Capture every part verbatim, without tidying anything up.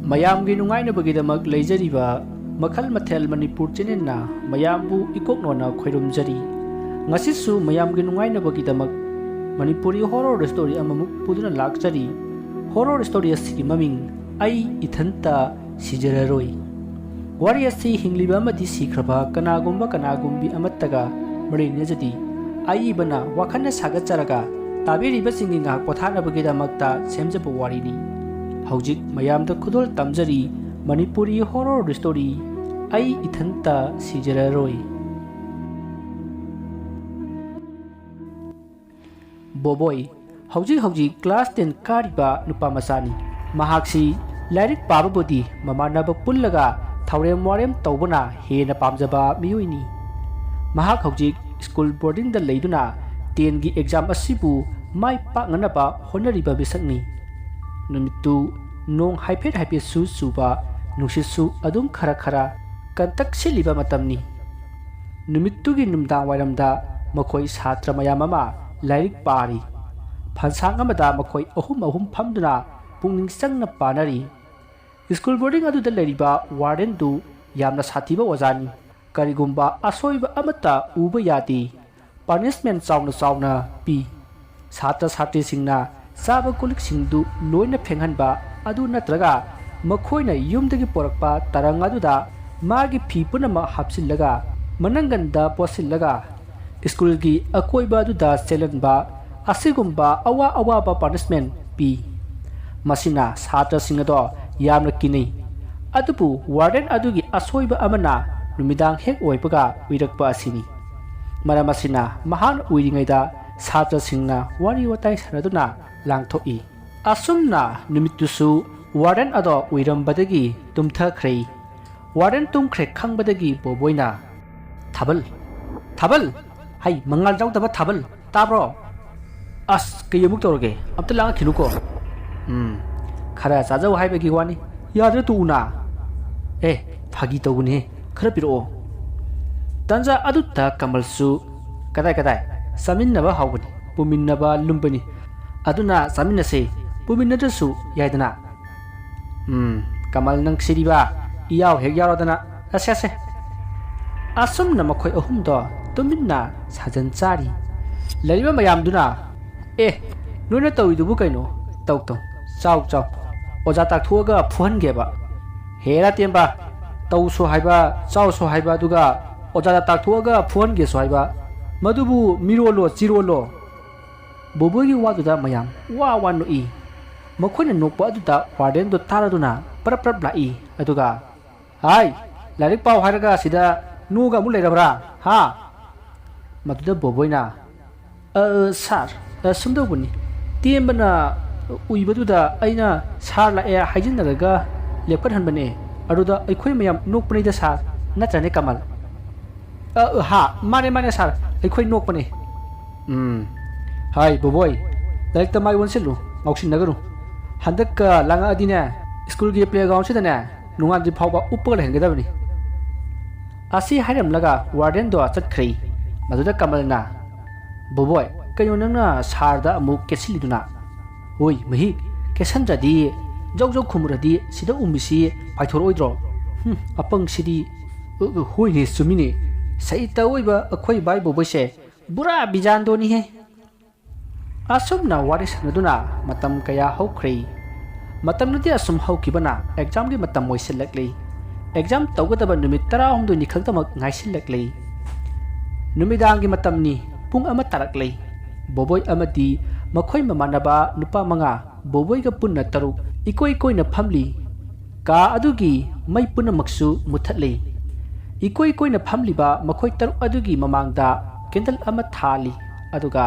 ꯃꯌꯥꯝꯒꯤ ꯅꯨꯡꯉꯥꯏꯅꯕꯒꯤꯗꯃꯛ ꯂꯩꯖꯔꯤꯕ ꯃꯈꯜ ꯃꯊꯦꯜ ꯃꯅꯤꯄꯨꯔ ꯆꯦꯅꯦꯜꯅ ꯃꯌꯥꯝꯕꯨ ꯏꯀꯣꯛꯅꯣꯅ ꯈꯣꯏꯔꯨꯝꯖꯔꯤ꯫ ꯉꯁꯤꯁꯨ ꯃꯌꯥꯝꯒꯤ ꯅꯨꯡꯉꯥꯏꯅꯕꯒꯤꯗꯃꯛ ꯃꯅꯤꯄꯨꯔꯤ ꯍꯣꯔꯣꯔ ꯁ꯭ꯇꯣꯔꯤ ꯑꯃꯃꯨꯛ ꯄꯨꯗꯨꯅ ꯂꯥꯛꯆꯔꯤ꯫ ꯍꯣꯔꯣꯔ ꯁ꯭ꯇꯣꯔꯤ ꯑꯁꯤꯒꯤ ꯃꯃꯤꯡ ꯑꯩ ꯏꯊꯟꯇ ꯁꯤꯖꯔꯔꯣꯏ꯫ ꯋꯥꯔꯤ ꯑꯁꯤ ꯍꯤꯡꯂꯤꯕ ꯑꯃꯗꯤ ꯁꯤꯈ꯭ꯔꯕ ꯀꯅꯥꯒꯨꯝꯕ ꯀꯅꯥꯒꯨꯝꯕꯤ ꯑꯃꯠꯇꯒ ꯃꯔꯤ ꯂꯩꯅꯖꯗꯦ꯫ ꯑꯏꯕꯅ ꯋꯥꯈꯜꯅ ꯁꯥꯒꯠꯆꯔꯒ ꯇꯥꯕꯤꯔꯤꯕꯁꯤꯡꯒꯤ ꯉꯥꯏꯍꯥꯛ ꯄꯣꯊꯥꯅꯕꯒꯤꯗꯃꯛꯇ ꯁꯦꯝꯖꯕ ꯋꯥꯔꯤꯅꯤ꯫ ꯍꯧꯖꯤꯛ ꯃꯌꯥꯝꯗ ꯈꯨꯗꯣꯜ ꯇꯝꯖꯔꯤ ꯃꯅꯤꯄꯨꯔꯤ ꯍꯣꯔꯣꯔ ꯁ꯭ꯇꯣꯔꯤ ꯑꯩ ꯏꯊꯟꯇ ꯁꯤꯖꯔꯔꯣꯏ꯫ ꯕꯣꯕꯣꯏ ꯍꯧꯖꯤꯛ ꯍꯧꯖꯤꯛ ꯀ꯭ꯂꯥꯁ ꯇꯦꯟ ꯀꯥꯔꯤꯕ ꯅꯨꯄꯥ ꯃꯆꯥꯅꯤ꯫ ꯃꯍꯥꯛꯁꯤ ꯂꯥꯏꯔꯤꯛ ꯄꯥꯕꯕꯨꯗꯤ ꯃꯃꯥꯟꯅꯕ ꯄꯨꯜꯂꯒ ꯊꯧꯔꯦꯝ ꯋꯥꯔꯦꯝ ꯇꯧꯕꯅ ꯍꯦꯟꯅ ꯄꯥꯝꯖꯕ ꯃꯤꯑꯣꯏꯅꯤ꯫ ꯃꯍꯥꯛ ꯍꯧꯖꯤꯛ ꯁ꯭ꯀꯨꯜ ꯕꯣꯔꯗꯤꯡꯗ ꯂꯩꯗꯨꯅ ꯇꯦꯟꯒꯤ ꯑꯦꯛꯖꯥꯝ ꯑꯁꯤꯕꯨ ꯃꯥꯏ ꯄꯥꯛꯅꯅꯕ ꯍꯣꯠꯅꯔꯤꯕ ꯃꯤꯁꯛꯅꯤ꯫ ꯅꯨꯃꯤꯠꯇꯨ ꯅꯣꯡ ꯍꯥꯏꯐꯦꯠ ꯍꯥꯏꯐꯦꯠꯁꯨ ꯆꯨꯕ, ꯅꯨꯡꯁꯤꯠꯁꯨ ꯑꯗꯨꯝ ꯈꯔ ꯈꯔ ꯀꯟꯇꯛ ꯁꯤꯠꯂꯤꯕ ꯃꯇꯝꯅꯤ꯫ ꯅꯨꯃꯤꯠꯇꯨꯒꯤ ꯅꯨꯡꯗꯥꯡ ꯋꯥꯏꯔꯝꯗ ꯃꯈꯣꯏ ꯁꯥꯇ꯭ꯔ ꯃꯌꯥꯝ ꯑꯃ ꯂꯥꯏꯔꯤꯛ ꯄꯥꯔꯤ꯫ ꯐꯟꯁꯥꯡ ꯑꯃꯗ ꯃꯈꯣꯏ ꯑꯍꯨꯝ ꯑꯍꯨꯝ ꯐꯝꯗꯨꯅ ꯄꯨꯛꯅꯤꯡ ꯆꯪꯅ ꯄꯥꯅꯔꯤ꯫ ꯁ꯭ꯀꯨꯜ ꯕꯣꯔꯗꯤꯡ ꯑꯗꯨꯗ ꯂꯩꯔꯤꯕ ꯋꯥꯔꯗꯦꯟꯗꯨ ꯌꯥꯝꯅ ꯁꯥꯊꯤꯕ ꯑꯣꯖꯥꯅꯤ꯫ ꯀꯔꯤꯒꯨꯝꯕ ꯑꯁꯣꯏꯕ ꯑꯃꯠꯇ ꯎꯕ ꯌꯥꯗꯦ꯫ ꯄꯅꯤꯁꯃꯦꯟ ꯆꯥꯎꯅ ꯆꯥꯎꯅ ꯄꯤ꯫ ꯁꯥꯇ꯭ꯔ ꯁꯥꯇ꯭ꯔꯤꯁꯤꯡꯅ ꯆꯥꯕ ꯀꯣꯜꯂꯤꯛꯁꯤꯡꯗꯨ ꯂꯣꯏꯅ ꯐꯦꯡꯍꯟꯕ ꯑꯗꯨ ꯅꯠꯇ꯭ꯔꯒ ꯃꯈꯣꯏꯅ ꯌꯨꯝꯗꯒꯤ ꯄꯨꯔꯛꯄ ꯇꯔꯪ ꯑꯗꯨꯗ ꯃꯥꯒꯤ ꯐꯤ ꯄꯨꯝꯅꯃꯛ ꯍꯥꯞꯆꯤꯜꯂꯒ ꯃꯅꯪꯒꯟꯗ ꯄꯣꯠꯁꯤꯜꯂꯒ ꯁ꯭ꯀꯨꯜꯒꯤ ꯑꯀꯣꯏꯕ ꯑꯗꯨꯗ ꯆꯦꯜꯍꯟꯕ ꯑꯁꯤꯒꯨꯝꯕ ꯑꯋꯥ ꯑꯋꯥꯕ ꯄꯅꯤꯁꯃꯦꯟ ꯄꯤ꯫ ꯃꯁꯤꯅ ꯁꯥꯇ꯭ꯔꯁꯤꯡ ꯑꯗꯣ ꯌꯥꯝꯅ ꯀꯤꯅꯩ꯫ ꯑꯗꯨꯕꯨ ꯋꯥꯔꯗꯦꯟ ꯑꯗꯨꯒꯤ ꯑꯁꯣꯏꯕ ꯑꯃꯅ ꯅꯨꯃꯤꯗꯥꯡ ꯍꯦꯛ ꯑꯣꯏꯕꯒ ꯎꯏꯔꯛꯄ ꯑꯁꯤꯅꯤ꯫ ꯃꯔꯝ ꯑꯁꯤꯅ ꯃꯍꯥꯛꯅ ꯎꯏꯔꯤꯉꯩꯗ ꯁꯥꯇ꯭ꯔꯁꯤꯡꯅ ꯋꯥꯔꯤ ꯋꯥꯇꯥꯏ ꯁꯥꯟꯅꯗꯨꯅ ꯂꯥꯡꯊꯣꯛꯏ꯫ ꯑꯁꯨꯝꯅ ꯅꯨꯃꯤꯠꯇꯨꯁꯨ ꯋꯥꯔꯗꯦꯟ ꯑꯗꯣ ꯎꯏꯔꯝꯕꯗꯒꯤ ꯇꯨꯝꯊꯈ꯭ꯔꯦ꯫ ꯋꯥꯔꯗꯦꯟ ꯇꯨꯝꯈ꯭ꯔꯦ ꯈꯪꯕꯗꯒꯤ ꯕꯣꯕꯣꯏꯅ, "ꯊꯥꯕꯜ, ꯊꯥꯕꯜ, ꯍꯩ ꯃꯉꯥꯜ ꯌꯥꯎꯗꯕ ꯊꯥꯕꯜ, ꯇꯥꯕ꯭ꯔꯣ? ꯑꯁ, ꯀꯩ ꯑꯃꯨꯛ ꯇꯧꯔꯒꯦ? ꯑꯝꯇ ꯂꯥꯡꯉꯛꯈꯤꯅꯨꯀꯣ꯫ ꯎꯝ, ꯈꯔ ꯆꯥꯖꯧ ꯍꯥꯏꯕꯒꯤ ꯋꯥꯅꯤ꯫ ꯌꯥꯗ꯭ꯔꯦ, ꯇꯣꯛꯎꯅ꯫ ꯑꯦ, ꯐꯥꯒꯤ ꯇꯧꯕꯅꯦ, ꯈꯔ ꯄꯤꯔꯛꯑꯣ꯫" ꯇꯟꯖꯥ ꯑꯗꯨꯗ ꯀꯃꯜꯁꯨ, "ꯀꯗꯥꯏ, ꯀꯗꯥꯏ? ꯆꯥꯃꯤꯟꯅꯕ ꯍꯥꯎꯕꯅꯤ, ꯄꯨꯃꯤꯟꯅꯕ ꯂꯨꯝꯕꯅꯤ꯫ ꯑꯗꯨꯅ ꯆꯥꯃꯤꯟꯅꯁꯦ, ꯄꯨꯃꯤꯟꯅꯗ꯭ꯔꯁꯨ ꯌꯥꯏꯗꯅ꯫" "ꯎꯝ, ꯀꯃꯜ, ꯅꯪ ꯁꯤꯗꯤꯕ, ꯏꯌꯥꯎ ꯍꯦꯛ ꯌꯥꯎꯔꯗꯅ꯫ ꯑꯁꯦ, ꯑꯁꯦ꯫ ꯑꯁꯨꯝꯅ ꯃꯈꯣꯏ ꯑꯍꯨꯝꯗꯣ ꯇꯨꯃꯤꯟꯅ ꯁꯥꯖꯟ ꯆꯥꯔꯤ꯫ ꯂꯩꯔꯤꯕ ꯃꯌꯥꯝꯗꯨꯅ, "ꯑꯦ, ꯅꯣꯏꯅ ꯇꯧꯔꯤꯗꯨꯕꯨ ꯀꯩꯅꯣ? ꯇꯧ, ꯇꯧ, ꯆꯥꯎ, ꯆꯥꯎ꯫ ꯑꯣꯖꯥ ꯇꯥꯛꯊꯣꯛꯑꯒ ꯐꯨꯍꯟꯒꯦꯕ꯫ ꯍꯦꯔꯥ ꯇꯦꯝꯕ, ꯇꯧꯁꯣ ꯍꯥꯏꯕ, ꯆꯥꯎꯁꯣ ꯍꯥꯏꯕ, ꯑꯗꯨꯒ ꯑꯣꯖꯥꯗ ꯇꯥꯛꯊꯣꯛꯑꯒ ꯐꯨꯍꯟꯒꯦꯁꯨ ꯍꯥꯏꯕ꯫ ꯃꯗꯨꯕꯨ ꯃꯤꯔꯣꯜꯂꯣ, ꯆꯤꯔꯣꯜꯂꯣ?" ꯕꯣꯕꯣꯏꯒꯤ ꯋꯥꯗꯨꯗ ꯃꯌꯥꯝ ꯋꯥ ꯋꯥ ꯅꯣꯛꯏ꯫ ꯃꯈꯣꯏꯅ ꯅꯣꯛꯄ ꯑꯗꯨꯗ ꯋꯥꯔꯗꯦꯟꯗꯣ ꯇꯥꯔꯗꯨꯅ ꯄ꯭ꯔꯞ ꯄ꯭ꯔꯞ ꯂꯥꯛꯏ꯫ ꯑꯗꯨꯒ, "ꯍꯥꯏ, ꯂꯥꯏꯔꯤꯛ ꯄꯥꯎ ꯍꯥꯏꯔꯒ ꯁꯤꯗ ꯅꯣꯛꯑꯒ ꯑꯃꯨꯛ ꯂꯩꯔꯕ꯭ꯔꯥ, ꯍꯥ?" ꯃꯗꯨꯗ ꯕꯣꯕꯣꯏꯅ, "ꯑ, ꯁꯥꯔ, ꯑ, ꯁꯨꯝꯗꯧꯕꯅꯤ꯫ ꯇꯦꯝꯕꯅ ꯎꯏꯕꯗꯨꯗ ꯑꯩꯅ ꯁꯥꯔ ꯂꯥꯛꯑꯦ ꯍꯥꯏꯖꯤꯟꯅꯔꯒ ꯂꯦꯞꯈꯠꯍꯟꯕꯅꯦ꯫ ꯑꯗꯨꯗ ꯑꯩꯈꯣꯏ ꯃꯌꯥꯝ ꯅꯣꯛꯄꯅꯤꯗ ꯁꯥꯔ, ꯅꯠꯇ꯭ꯔꯅꯦ ꯀꯃꯜ?" "ꯑ, ꯑ, ꯍꯥ, ꯃꯥꯅꯦ, ꯃꯥꯅꯦ ꯁꯥꯔ, ꯑꯩꯈꯣꯏ ꯅꯣꯛꯄꯅꯦ꯫" ꯎꯝ, ꯍꯥꯏ ꯕꯣꯕꯣꯏ, ꯂꯥꯏꯔꯤꯛꯇ ꯃꯥꯏ ꯑꯣꯟꯁꯤꯜꯂꯨ, ꯉꯥꯎꯁꯤꯟꯅꯒꯅꯨ꯫ ꯍꯟꯗꯛꯀ ꯂꯥꯡꯉꯛꯑꯗꯤꯅꯦ, ꯁ꯭ꯀꯨꯜꯒꯤ ꯄ꯭ꯂꯦꯒ꯭ꯔꯥꯎꯟꯁꯤꯗꯅꯦ ꯅꯣꯡꯉꯥꯟꯗ꯭ꯔꯤ ꯐꯥꯎꯕ ꯎꯞꯄꯒ ꯂꯩꯍꯟꯒꯗꯕꯅꯤ꯫ ꯑꯁꯤ ꯍꯥꯏꯔꯝꯂꯒ ꯋꯥꯔꯗꯦꯟꯗꯣ ꯆꯠꯈ꯭ꯔꯦ꯫ ꯃꯗꯨꯗ ꯀꯃꯜꯅ, "ꯕꯣꯕꯣꯏ, ꯀꯩꯅꯣ ꯅꯪꯅ ꯁꯥꯔꯗ ꯑꯃꯨꯛ ꯀꯦꯠꯁꯤꯜꯂꯤꯗꯨꯅ?" "ꯍꯣꯏ ꯃꯍꯤ, ꯀꯦꯠꯁꯟꯗ꯭ꯔꯗꯤ, ꯖꯧ ꯖꯧ ꯈꯨꯝꯃꯨꯔꯗꯤ ꯁꯤꯗ ꯎꯝꯃꯤꯁꯤ ꯐꯥꯏꯊꯣꯔꯛꯑꯣꯏꯗ꯭ꯔꯣ? ꯍꯨꯝ, ꯑꯄꯪꯁꯤꯗꯤ꯫" "ꯑ, ꯑ, ꯍꯣꯏꯅꯦ, ꯆꯨꯝꯃꯤꯅꯦ꯫ ꯁꯩꯇ ꯑꯣꯏꯕ ꯑꯩꯈꯣꯏ ꯚꯥꯏ ꯕꯣꯕꯣꯏꯁꯦ ꯕꯨꯔꯥ ꯕꯤꯖꯥꯟꯗꯣꯅꯤꯍꯦ꯫" ꯑꯁꯨꯝꯅ ꯋꯥꯔꯤ ꯁꯥꯟꯅꯗꯨꯅ ꯃꯇꯝ ꯀꯌꯥ ꯍꯧꯈ꯭ꯔꯦ꯫ ꯃꯇꯝꯅꯗꯤ ꯑꯁꯨꯝ ꯍꯧꯈꯤꯕꯅ ꯑꯦꯛꯖꯥꯝꯒꯤ ꯃꯇꯝ ꯑꯣꯏꯁꯤꯜꯂꯛꯂꯤ꯫ ꯑꯦꯛꯖꯥꯝ ꯇꯧꯒꯗꯕ ꯅꯨꯃꯤꯠ ꯇꯔꯥꯍꯨꯝꯗꯣꯏꯅꯤ ꯈꯛꯇꯃꯛ ꯉꯥꯏꯁꯤꯜꯂꯛꯂꯤ꯫ ꯅꯨꯃꯤꯗꯥꯡꯒꯤ ꯃꯇꯝꯅꯤ, ꯄꯨꯡ ꯑꯃ ꯇꯥꯔꯛꯂꯤ꯫ ꯕꯣꯕꯣꯏ ꯑꯃꯗꯤ ꯃꯈꯣꯏ ꯃꯃꯥꯟꯅꯕ ꯅꯨꯄꯥ ꯃꯉꯥ, ꯕꯣꯕꯣꯏꯒ ꯄꯨꯟꯅ ꯇꯔꯨꯛ, ꯏꯀꯣꯏ ꯀꯣꯏꯅ ꯐꯝꯂꯤ꯫ ꯀꯥ ꯑꯗꯨꯒꯤ ꯃꯩ ꯄꯨꯝꯅꯃꯛꯁꯨ ꯃꯨꯊꯠꯂꯤ꯫ ꯏꯀꯣꯏ ꯀꯣꯏꯅ ꯐꯝꯂꯤꯕ ꯃꯈꯣꯏ ꯇꯔꯨꯛ ꯑꯗꯨꯒꯤ ꯃꯃꯥꯡꯗ ꯀꯦꯟꯗꯜ ꯑꯃ ꯊꯥꯜꯂꯤ, ꯑꯗꯨꯒ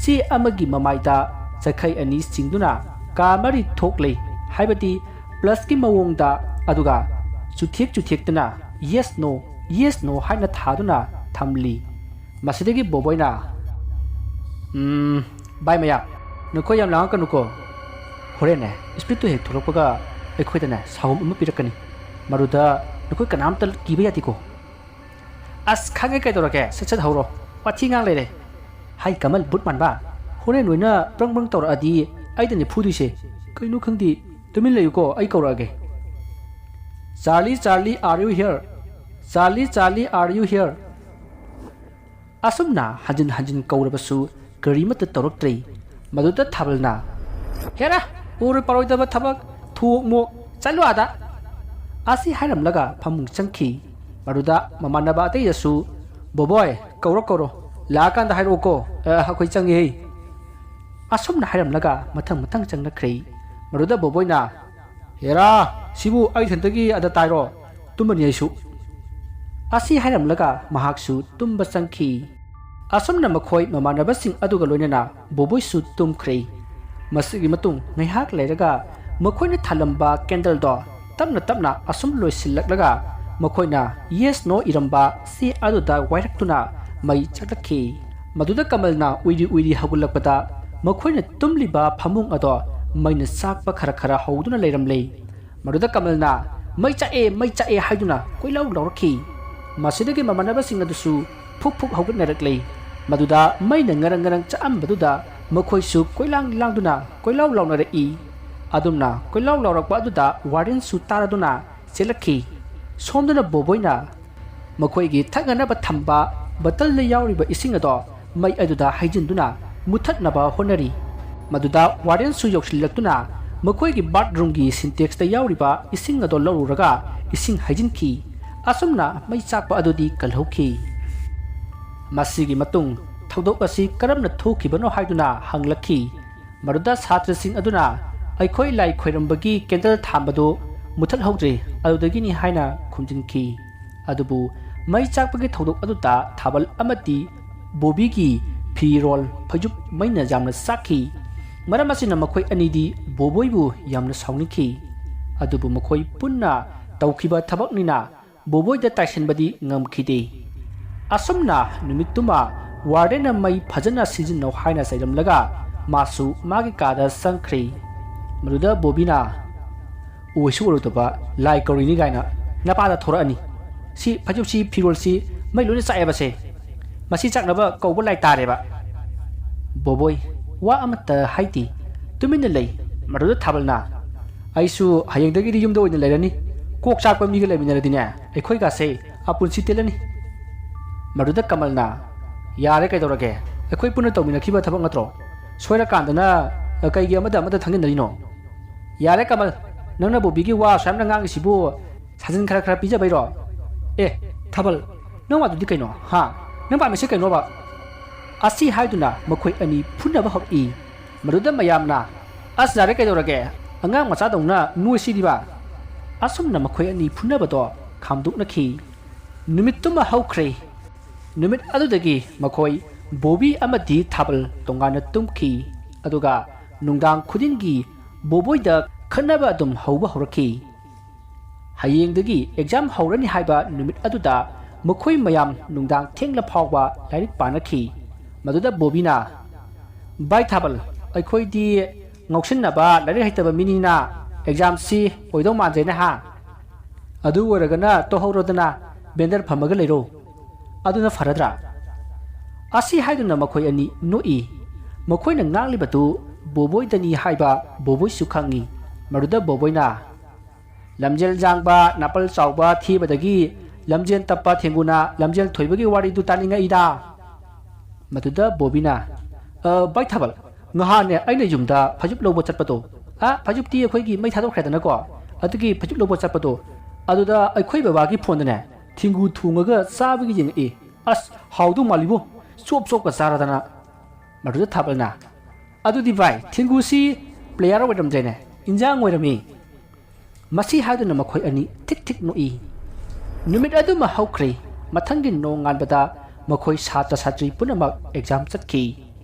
ꯆꯦ ꯑꯃꯒꯤ ꯃꯃꯥꯏꯗ ꯆꯈꯩ ꯑꯅꯤ ꯆꯤꯡꯗꯨꯅ ꯀꯥ ꯃꯔꯤ ꯊꯣꯛꯂꯤ, ꯍꯥꯏꯕꯗꯤ ꯄ꯭ꯂꯁꯀꯤ ꯃꯑꯣꯡꯗ, ꯑꯗꯨꯒ ꯆꯨꯊꯦꯛ ꯆꯨꯊꯦꯛꯇꯨꯅ "Yes, no, yes, no" ꯍꯥꯏꯅ ꯊꯥꯗꯨꯅ ꯊꯝꯂꯤ꯫ ꯃꯁꯤꯗꯒꯤ ꯕꯣꯕꯣꯏꯅ, "ꯎꯝ, ꯚꯥꯏ ꯃꯌꯥꯝ, ꯅꯈꯣꯏ ꯌꯥꯝ ꯂꯥꯡꯉꯛꯀꯅꯨꯀꯣ꯫ ꯍꯣꯔꯦꯟꯅꯦ, ꯏꯁꯄꯤꯠꯇꯨ ꯍꯦꯛ ꯊꯣꯛꯂꯛꯄꯒ ꯑꯩꯈꯣꯏꯗꯅꯦ ꯁꯥꯎꯝ ꯑꯃ ꯄꯤꯔꯛꯀꯅꯤ꯫ ꯃꯗꯨꯗ ꯅꯈꯣꯏ ꯀꯅꯥꯝꯇ ꯀꯤꯕ ꯌꯥꯗꯦꯀꯣ꯫" "ꯑꯁ, ꯈꯪꯉꯦ, ꯀꯩꯗꯧꯔꯒꯦ? ꯁꯠ ꯁꯠ ꯍꯧꯔꯣ꯫ ꯋꯥꯊꯤ ꯉꯥꯡ ꯂꯩꯔꯦ꯫" "ꯍꯥꯏ ꯀꯃꯜ, ꯕꯨꯠ ꯃꯥꯟꯕ, ꯍꯣꯔꯦꯟ ꯅꯣꯏꯅ ꯄ꯭ꯔꯪ ꯄ꯭ꯔꯪ ꯇꯧꯔꯛꯑꯗꯤ ꯑꯩꯗꯅꯦ ꯐꯨꯗꯣꯏꯁꯦ꯫ ꯀꯩꯅꯣ ꯈꯪꯗꯦ, ꯇꯨꯃꯤꯟ ꯂꯩꯌꯨꯀꯣ, ꯑꯩ ꯀꯧꯔꯛꯑꯒꯦ꯫" Charlie, Charlie, are you here? Charlie, Charlie, are you here? ꯑꯁꯨꯝꯅ ꯍꯟꯖꯤꯟ ꯍꯟꯖꯤꯟ ꯀꯧꯔꯕꯁꯨ ꯀꯔꯤꯃꯠꯇ ꯇꯧꯔꯛꯇ꯭ꯔꯦ꯫ ꯃꯗꯨꯗ ꯊꯥꯕꯜꯅ, "ꯍꯦꯔꯥ, ꯎꯔꯣꯏ ꯄꯥꯔꯣꯏꯗꯕ ꯊꯕꯛ, ꯊꯨꯑꯣꯛꯃꯣ, ꯆꯠꯂꯨ ꯑꯥꯗ!" ꯑꯁꯤ ꯍꯥꯏꯔꯝꯂꯒ ꯐꯃꯨꯡ ꯆꯪꯈꯤ꯫ ꯃꯗꯨꯗ ꯃꯃꯥꯟꯅꯕ ꯑꯇꯩꯗꯁꯨ, "ꯕꯣꯕꯣꯏ, ꯀꯧꯔꯣ ꯀꯧꯔꯣ, ꯂꯥꯛꯑꯀꯥꯟꯗ ꯍꯥꯏꯔꯛꯑꯣꯀꯣ, ꯑ, ꯑꯩꯈꯣꯏ ꯆꯪꯉꯦꯍꯦ!" ꯑꯁꯨꯝꯅ ꯍꯥꯏꯔꯝꯂꯒ ꯃꯊꯪ ꯃꯊꯪ ꯆꯪꯂꯛꯈ꯭ꯔꯦ꯫ ꯃꯗꯨꯗ ꯕꯣꯕꯣꯏꯅ, "ꯍꯦꯔꯥ, ꯁꯤꯕꯨ ꯑꯩ ꯏꯊꯟꯇꯒꯤ ꯑꯥꯗ ꯇꯥꯏꯔꯣ? ꯇꯨꯝꯃꯅꯤ ꯑꯩꯁꯨ!" ꯑꯁꯤ ꯍꯥꯏꯔꯝꯂꯒ ꯃꯍꯥꯛꯁꯨ ꯇꯨꯝꯕ ꯆꯪꯈꯤ꯫ ꯑꯁꯨꯝꯅ ꯃꯈꯣꯏ ꯃꯃꯥꯟꯅꯕꯁꯤꯡ ꯑꯗꯨꯒ ꯂꯣꯏꯅꯅ ꯕꯣꯕꯣꯏꯁꯨ ꯇꯨꯝꯈ꯭ꯔꯦ꯫ ꯃꯁꯤꯒꯤ ꯃꯇꯨꯡ ꯉꯥꯏꯍꯥꯛ ꯂꯩꯔꯒ ꯃꯈꯣꯏꯅ ꯊꯥꯜꯂꯝꯕ candleꯗꯣ ꯇꯞꯅ ꯇꯞꯅ ꯑꯁꯨꯝ ꯂꯣꯏꯁꯤꯜꯂꯛꯂꯒ ꯃꯈꯣꯏꯅ yes no ꯏꯔꯝꯕ ꯆꯦ ꯑꯗꯨꯗ ꯋꯥꯏꯔꯛꯇꯨꯅ ꯃꯩ ꯆꯥꯛꯂꯛꯈꯤ꯫ ꯃꯗꯨꯗ ꯀꯃꯜꯅ ꯎꯏꯔꯤ ꯎꯏꯔꯤ ꯍꯧꯒꯠꯂꯛꯄꯗ ꯃꯈꯣꯏꯅ ꯇꯨꯝꯂꯤꯕ ꯐꯃꯨꯡ ꯑꯗꯣ ꯃꯩꯅ ꯆꯥꯛꯄ ꯈꯔ ꯈꯔ ꯍꯧꯗꯨꯅ ꯂꯩꯔꯝꯂꯦ꯫ ꯃꯗꯨꯗ ꯀꯃꯜꯅ, "ꯃꯩ ꯆꯥꯛꯑꯦ, ꯃꯩ ꯆꯥꯛꯑꯦ" ꯍꯥꯏꯗꯨꯅ ꯀꯣꯏꯂꯥꯎ ꯂꯥꯎꯔꯛꯈꯤ꯫ ꯃꯁꯤꯗꯒꯤ ꯃꯃꯥꯟꯅꯕꯁꯤꯡ ꯑꯗꯨꯁꯨ ꯐꯨꯛ ꯐꯨꯛ ꯍꯧꯒꯠꯅꯔꯛꯂꯦ꯫ ꯃꯗꯨꯗ ꯃꯩꯅ ꯉꯔꯪ ꯉꯔꯪ ꯆꯥꯛꯑꯝꯕꯗꯨꯗ ꯃꯈꯣꯏꯁꯨ ꯀꯣꯏꯂꯥꯡ ꯂꯥꯡꯗꯨꯅ ꯀꯣꯏꯂꯥꯎ ꯂꯥꯎꯅꯔꯛꯏ꯫ ꯑꯗꯨꯝꯅ ꯀꯣꯏꯂꯥꯎ ꯂꯥꯎꯔꯛꯄ ꯑꯗꯨꯗ ꯋꯥꯔꯗꯦꯟꯁꯨ ꯇꯥꯔꯗꯨꯅ ꯆꯦꯜꯂꯛꯈꯤ꯫ ꯁꯣꯝꯗꯅ ꯕꯣꯕꯣꯏꯅ ꯃꯈꯣꯏꯒꯤ ꯊꯛꯅꯅꯕ ꯊꯝꯕ ꯕꯇꯜꯗ ꯌꯥꯎꯔꯤꯕ ꯏꯁꯤꯡ ꯑꯗꯣ ꯃꯩ ꯑꯗꯨꯗ ꯍꯩꯖꯤꯟꯗꯨꯅ ꯃꯨꯊꯠꯅꯕ ꯍꯣꯠꯅꯔꯤ꯫ ꯃꯗꯨꯗ ꯋꯥꯔꯗꯦꯟꯁꯨ ꯌꯧꯁꯤꯜꯂꯛꯇꯨꯅ ꯃꯈꯣꯏꯒꯤ ꯕꯥꯠꯔꯨꯝꯒꯤ ꯁꯤꯟꯇꯦꯛꯁꯇ ꯌꯥꯎꯔꯤꯕ ꯏꯁꯤꯡ ꯑꯗꯣ ꯂꯧꯔꯨꯔꯒ ꯏꯁꯤꯡ ꯍꯩꯖꯤꯟꯈꯤ꯫ ꯑꯁꯨꯝꯅ ꯃꯩ ꯆꯥꯛꯄ ꯑꯗꯨꯗꯤ ꯀꯜꯍꯧꯈꯤ꯫ ꯃꯁꯤꯒꯤ ꯃꯇꯨꯡ ꯊꯧꯗꯣꯛ ꯑꯁꯤ ꯀꯔꯝꯅ ꯊꯣꯛꯈꯤꯕꯅꯣ ꯍꯥꯏꯗꯨꯅ ꯍꯪꯂꯛꯈꯤ꯫ ꯃꯗꯨꯗ ꯁꯥꯇ꯭ꯔꯁꯤꯡ ꯑꯗꯨꯅ, "ꯑꯩꯈꯣꯏ ꯂꯥꯏ ꯈꯣꯏꯔꯝꯕꯒꯤ candle ꯊꯥꯟꯕꯗꯨ ꯃꯨꯊꯠꯍꯧꯗ꯭ꯔꯦ, ꯑꯗꯨꯗꯒꯤꯅꯤ" ꯍꯥꯏꯅ ꯈꯨꯝꯖꯤꯟꯈꯤ꯫ ꯑꯗꯨꯕꯨ ꯃꯩ ꯆꯥꯛꯄꯒꯤ ꯊꯧꯗꯣꯛ ꯑꯗꯨꯗ ꯊꯥꯕꯜ ꯑꯃꯗꯤ ꯕꯣꯕꯤꯒꯤ ꯐꯤꯔꯣꯜ ꯐꯩꯖꯨꯞ ꯃꯩꯅ ꯌꯥꯝꯅ ꯆꯥꯛꯈꯤ꯫ ꯃꯔꯝ ꯑꯁꯤꯅ ꯃꯈꯣꯏ ꯑꯅꯤꯗꯤ ꯕꯣꯕꯣꯏꯕꯨ ꯌꯥꯝꯅ ꯁꯥꯎꯅꯤꯡꯈꯤ꯫ ꯑꯗꯨꯕꯨ ꯃꯈꯣꯏ ꯄꯨꯟꯅ ꯇꯧꯈꯤꯕ ꯊꯕꯛꯅꯤꯅ ꯕꯣꯕꯣꯏꯗ ꯇꯥꯏꯁꯤꯟꯕꯗꯤ ꯉꯝꯈꯤꯗꯦ꯫ ꯑꯁꯨꯝꯅ ꯅꯨꯃꯤꯠꯇꯨꯃ ꯋꯥꯔꯗꯦꯟꯅ ꯃꯩ ꯐꯖꯅ ꯁꯤꯖꯤꯟꯅꯧ ꯍꯥꯏꯅ ꯆꯩꯔꯝꯂꯒ ꯃꯥꯁꯨ ꯃꯥꯒꯤ ꯀꯥꯗ ꯆꯪꯈ꯭ꯔꯦ꯫ ꯃꯗꯨꯗ ꯕꯣꯕꯤꯅ, "ꯎꯍꯩꯁꯨ ꯑꯣꯏꯔꯣꯏꯗꯕ ꯂꯥꯏ ꯀꯧꯔꯤꯅꯤ ꯀꯥꯏꯅ ꯅꯄꯥꯗ ꯊꯣꯔꯛꯑꯅꯤ꯫ ꯁꯤ ꯐꯩꯖꯨꯞꯁꯤ, ꯐꯤꯔꯣꯜꯁꯤ ꯃꯩ ꯂꯣꯏꯅ ꯆꯥꯛꯑꯦꯕꯁꯦ꯫ ꯃꯁꯤ ꯆꯥꯛꯅꯕ ꯀꯧꯕ ꯂꯥꯏ ꯇꯥꯔꯦꯕ꯫" ꯕꯣꯕꯣꯏ ꯋꯥ ꯑꯃꯠꯇ ꯍꯥꯏꯗꯦ, ꯇꯨꯃꯤꯟꯅ ꯂꯩ꯫ ꯃꯗꯨꯗ ꯊꯥꯕꯜꯅ, "ꯑꯩꯁꯨ ꯍꯌꯦꯡꯗꯒꯤꯗꯤ ꯌꯨꯝꯗ ꯑꯣꯏꯅ ꯂꯩꯔꯅꯤ꯫ ꯀꯣꯛ ꯆꯥꯛꯄ ꯃꯤꯒ ꯂꯩꯃꯤꯟꯅꯔꯗꯤꯅꯦ, ꯑꯩꯈꯣꯏꯒꯥꯁꯦ ꯑꯄꯨꯟꯁꯤ ꯇꯦꯜꯂꯅꯤ꯫ ꯃꯗꯨꯗ ꯀꯃꯜꯅ, "ꯌꯥꯔꯦ, ꯀꯩꯗꯧꯔꯒꯦ? ꯑꯩꯈꯣꯏ ꯄꯨꯟꯅ ꯇꯧꯃꯤꯟꯅꯈꯤꯕ ꯊꯕꯛ ꯅꯠꯇ꯭ꯔꯣ? ꯁꯣꯏꯔꯀꯥꯟꯗꯅ, ꯑ, ꯀꯩꯒꯤ ꯑꯃꯗ ꯑꯃꯗ ꯊꯪꯖꯤꯟꯅꯔꯤꯅꯣ? ꯌꯥꯔꯦ ꯀꯃꯜ, ꯅꯪꯅ ꯕꯣꯕꯤꯒꯤ ꯋꯥ ꯑꯁꯨꯛ ꯌꯥꯝꯅ ꯉꯥꯡꯉꯤꯁꯤꯕꯨ ꯁꯥꯖꯤꯟ ꯈꯔ ꯈꯔ ꯄꯤꯖꯕꯩꯔꯣ? ꯑꯦ, ꯊꯥꯕꯜ, ꯅꯪ ꯋꯥꯗꯨꯗꯤ ꯀꯩꯅꯣ? ꯍꯥ? ꯅꯪ ꯄꯥꯝꯃꯤꯁꯤ ꯀꯩꯅꯣꯕ?" ꯑꯁꯤ ꯍꯥꯏꯗꯨꯅ ꯃꯈꯣꯏ ꯑꯅꯤ ꯐꯨꯅꯕ ꯍꯧꯔꯛꯏ꯫ ꯃꯗꯨꯗ ꯃꯌꯥꯝꯅ, "ꯑꯁ, ꯌꯥꯔꯦ, ꯀꯩꯗꯧꯔꯒꯦ? ꯑꯉꯥꯡ ꯃꯆꯥꯗꯧꯅ ꯅꯣꯏꯁꯤꯗꯤꯕ?" ꯑꯁꯨꯝꯅ ꯃꯈꯣꯏ ꯑꯅꯤ ꯐꯨꯅꯕꯗꯣ ꯈꯥꯝꯗꯣꯛꯅꯈꯤ꯫ ꯅꯨꯃꯤꯠꯇꯨꯃ ꯍꯧꯈ꯭ꯔꯦ꯫ ꯅꯨꯃꯤꯠ ꯑꯗꯨꯗꯒꯤ ꯃꯈꯣꯏ ꯕꯣꯕꯤ ꯑꯃꯗꯤ ꯊꯥꯕꯜ ꯇꯣꯉꯥꯟꯅ ꯇꯨꯝꯈꯤ꯫ ꯑꯗꯨꯒ ꯅꯨꯡꯗꯥꯡ ꯈꯨꯗꯤꯡꯒꯤ ꯕꯣꯕꯣꯏꯗ ꯈꯠꯅꯕ ꯑꯗꯨꯝ ꯍꯧꯕ ꯍꯧꯔꯛꯈꯤ꯫ ꯍꯌꯦꯡꯗꯒꯤ ꯑꯦꯛꯖꯥꯝ ꯍꯧꯔꯅꯤ ꯍꯥꯏꯕ ꯅꯨꯃꯤꯠ ꯑꯗꯨꯗ ꯃꯈꯣꯏ ꯃꯌꯥꯝ ꯅꯨꯡꯗꯥꯡ ꯊꯦꯡꯂ ꯐꯥꯎꯕ ꯂꯥꯏꯔꯤꯛ ꯄꯥꯅꯈꯤ꯫ ꯃꯗꯨꯗ ꯕꯣꯕꯤꯅ, "ꯚꯥꯏ ꯊꯥꯕꯜ, ꯑꯩꯈꯣꯏꯗꯤ ꯉꯥꯎꯁꯤꯟꯅꯕ, ꯂꯥꯏꯔꯤꯛ ꯍꯩꯇꯕ ꯃꯤꯅꯤꯅ ꯑꯦꯛꯖꯥꯝꯁꯤ ꯑꯣꯏꯗꯧ ꯃꯥꯟꯗ꯭ꯔꯦꯅꯦ ꯍꯥ? ꯑꯗꯨ ꯑꯣꯏꯔꯒꯅ ꯇꯣꯛꯍꯧꯔꯣꯗꯅ, ꯕꯦꯟꯗꯔ ꯐꯝꯃꯒ ꯂꯩꯔꯣ꯫ ꯑꯗꯨꯅ ꯐꯔꯗ꯭ꯔꯥ?" ꯑꯁꯤ ꯍꯥꯏꯗꯨꯅ ꯃꯈꯣꯏ ꯑꯅꯤ ꯅꯣꯛꯏ꯫ ꯃꯈꯣꯏꯅ ꯉꯥꯡꯂꯤꯕꯗꯨ ꯕꯣꯕꯣꯏꯗꯅꯤ ꯍꯥꯏꯕ ꯕꯣꯕꯣꯏꯁꯨ ꯈꯪꯏ꯫ ꯃꯗꯨꯗ ꯕꯣꯕꯣꯏꯅ, "ꯂꯝꯖꯦꯜ ꯌꯥꯡꯕ, ꯅꯥꯄꯜ ꯆꯥꯎꯕ ꯊꯤꯕꯗꯒꯤ ꯂꯝꯖꯦꯜ ꯇꯞꯄ ꯊꯦꯡꯒꯨꯅ ꯂꯝꯖꯦꯜ ꯊꯣꯏꯕꯒꯤ ꯋꯥꯔꯤꯗꯨ ꯇꯥꯅꯤꯡꯉꯛꯏꯗ"꯫ ꯃꯗꯨꯗ ꯕꯣꯕꯤꯅ, "ꯑ, ꯚꯥꯏ ꯊꯥꯕꯜ, ꯉꯍꯥꯟꯅꯦ ꯑꯩꯅ ꯌꯨꯝꯗ ꯐꯩꯖꯨꯞ ꯂꯧꯕ ꯆꯠꯄꯗꯣ, ꯑ, ꯐꯩꯖꯨꯞꯇꯤ ꯑꯩꯈꯣꯏꯒꯤ ꯃꯩ ꯊꯥꯗꯣꯛꯈ꯭ꯔꯦꯗꯅꯀꯣ, ꯑꯗꯨꯒꯤ ꯐꯩꯖꯨꯞ ꯂꯧꯕ ꯆꯠꯄꯗꯣ, ꯑꯗꯨꯗ ꯑꯩꯈꯣꯏ ꯕꯕꯥꯒꯤ ꯐꯣꯟꯗꯅꯦ ꯊꯦꯡꯒꯨ ꯊꯣꯡꯉꯒ ꯆꯥꯕꯒꯤ ꯌꯦꯡꯉꯛꯏ꯫ ꯑꯁ, ꯍꯥꯎꯗꯧ ꯃꯥꯜꯂꯤꯕꯣ, ꯆꯣꯞ ꯆꯣꯞꯀ ꯆꯥꯔꯗꯅ"꯫ ꯃꯗꯨꯗ ꯊꯥꯕꯜꯅ, "ꯑꯗꯨꯗꯤ ꯚꯥꯏ, ꯊꯦꯡꯒꯨꯁꯤ ꯄ꯭ꯂꯦꯌꯥꯔ ꯑꯣꯏꯔꯝꯗ꯭ꯔꯦꯅꯦ, ꯏꯟꯖꯥꯡ ꯑꯣꯏꯔꯝꯃꯤ"꯫ ꯃꯁꯤ ꯍꯥꯏꯗꯨꯅ ꯃꯈꯣꯏ ꯑꯅꯤ ꯊꯤꯛ ꯊꯤꯛ ꯅꯣꯛꯏ꯫ ꯅꯨꯃꯤꯠ ꯑꯗꯨꯃ ꯍꯧꯈ꯭ꯔꯦ꯫ ꯃꯊꯪꯒꯤ ꯅꯣꯡꯉꯥꯟꯕꯗ ꯃꯈꯣꯏ ꯁꯥꯇ꯭ꯔ ꯁꯥꯇ꯭ꯔꯤ ꯄꯨꯝꯅꯃꯛ ꯑꯦꯛꯖꯥꯝ ꯆꯠꯈꯤ꯫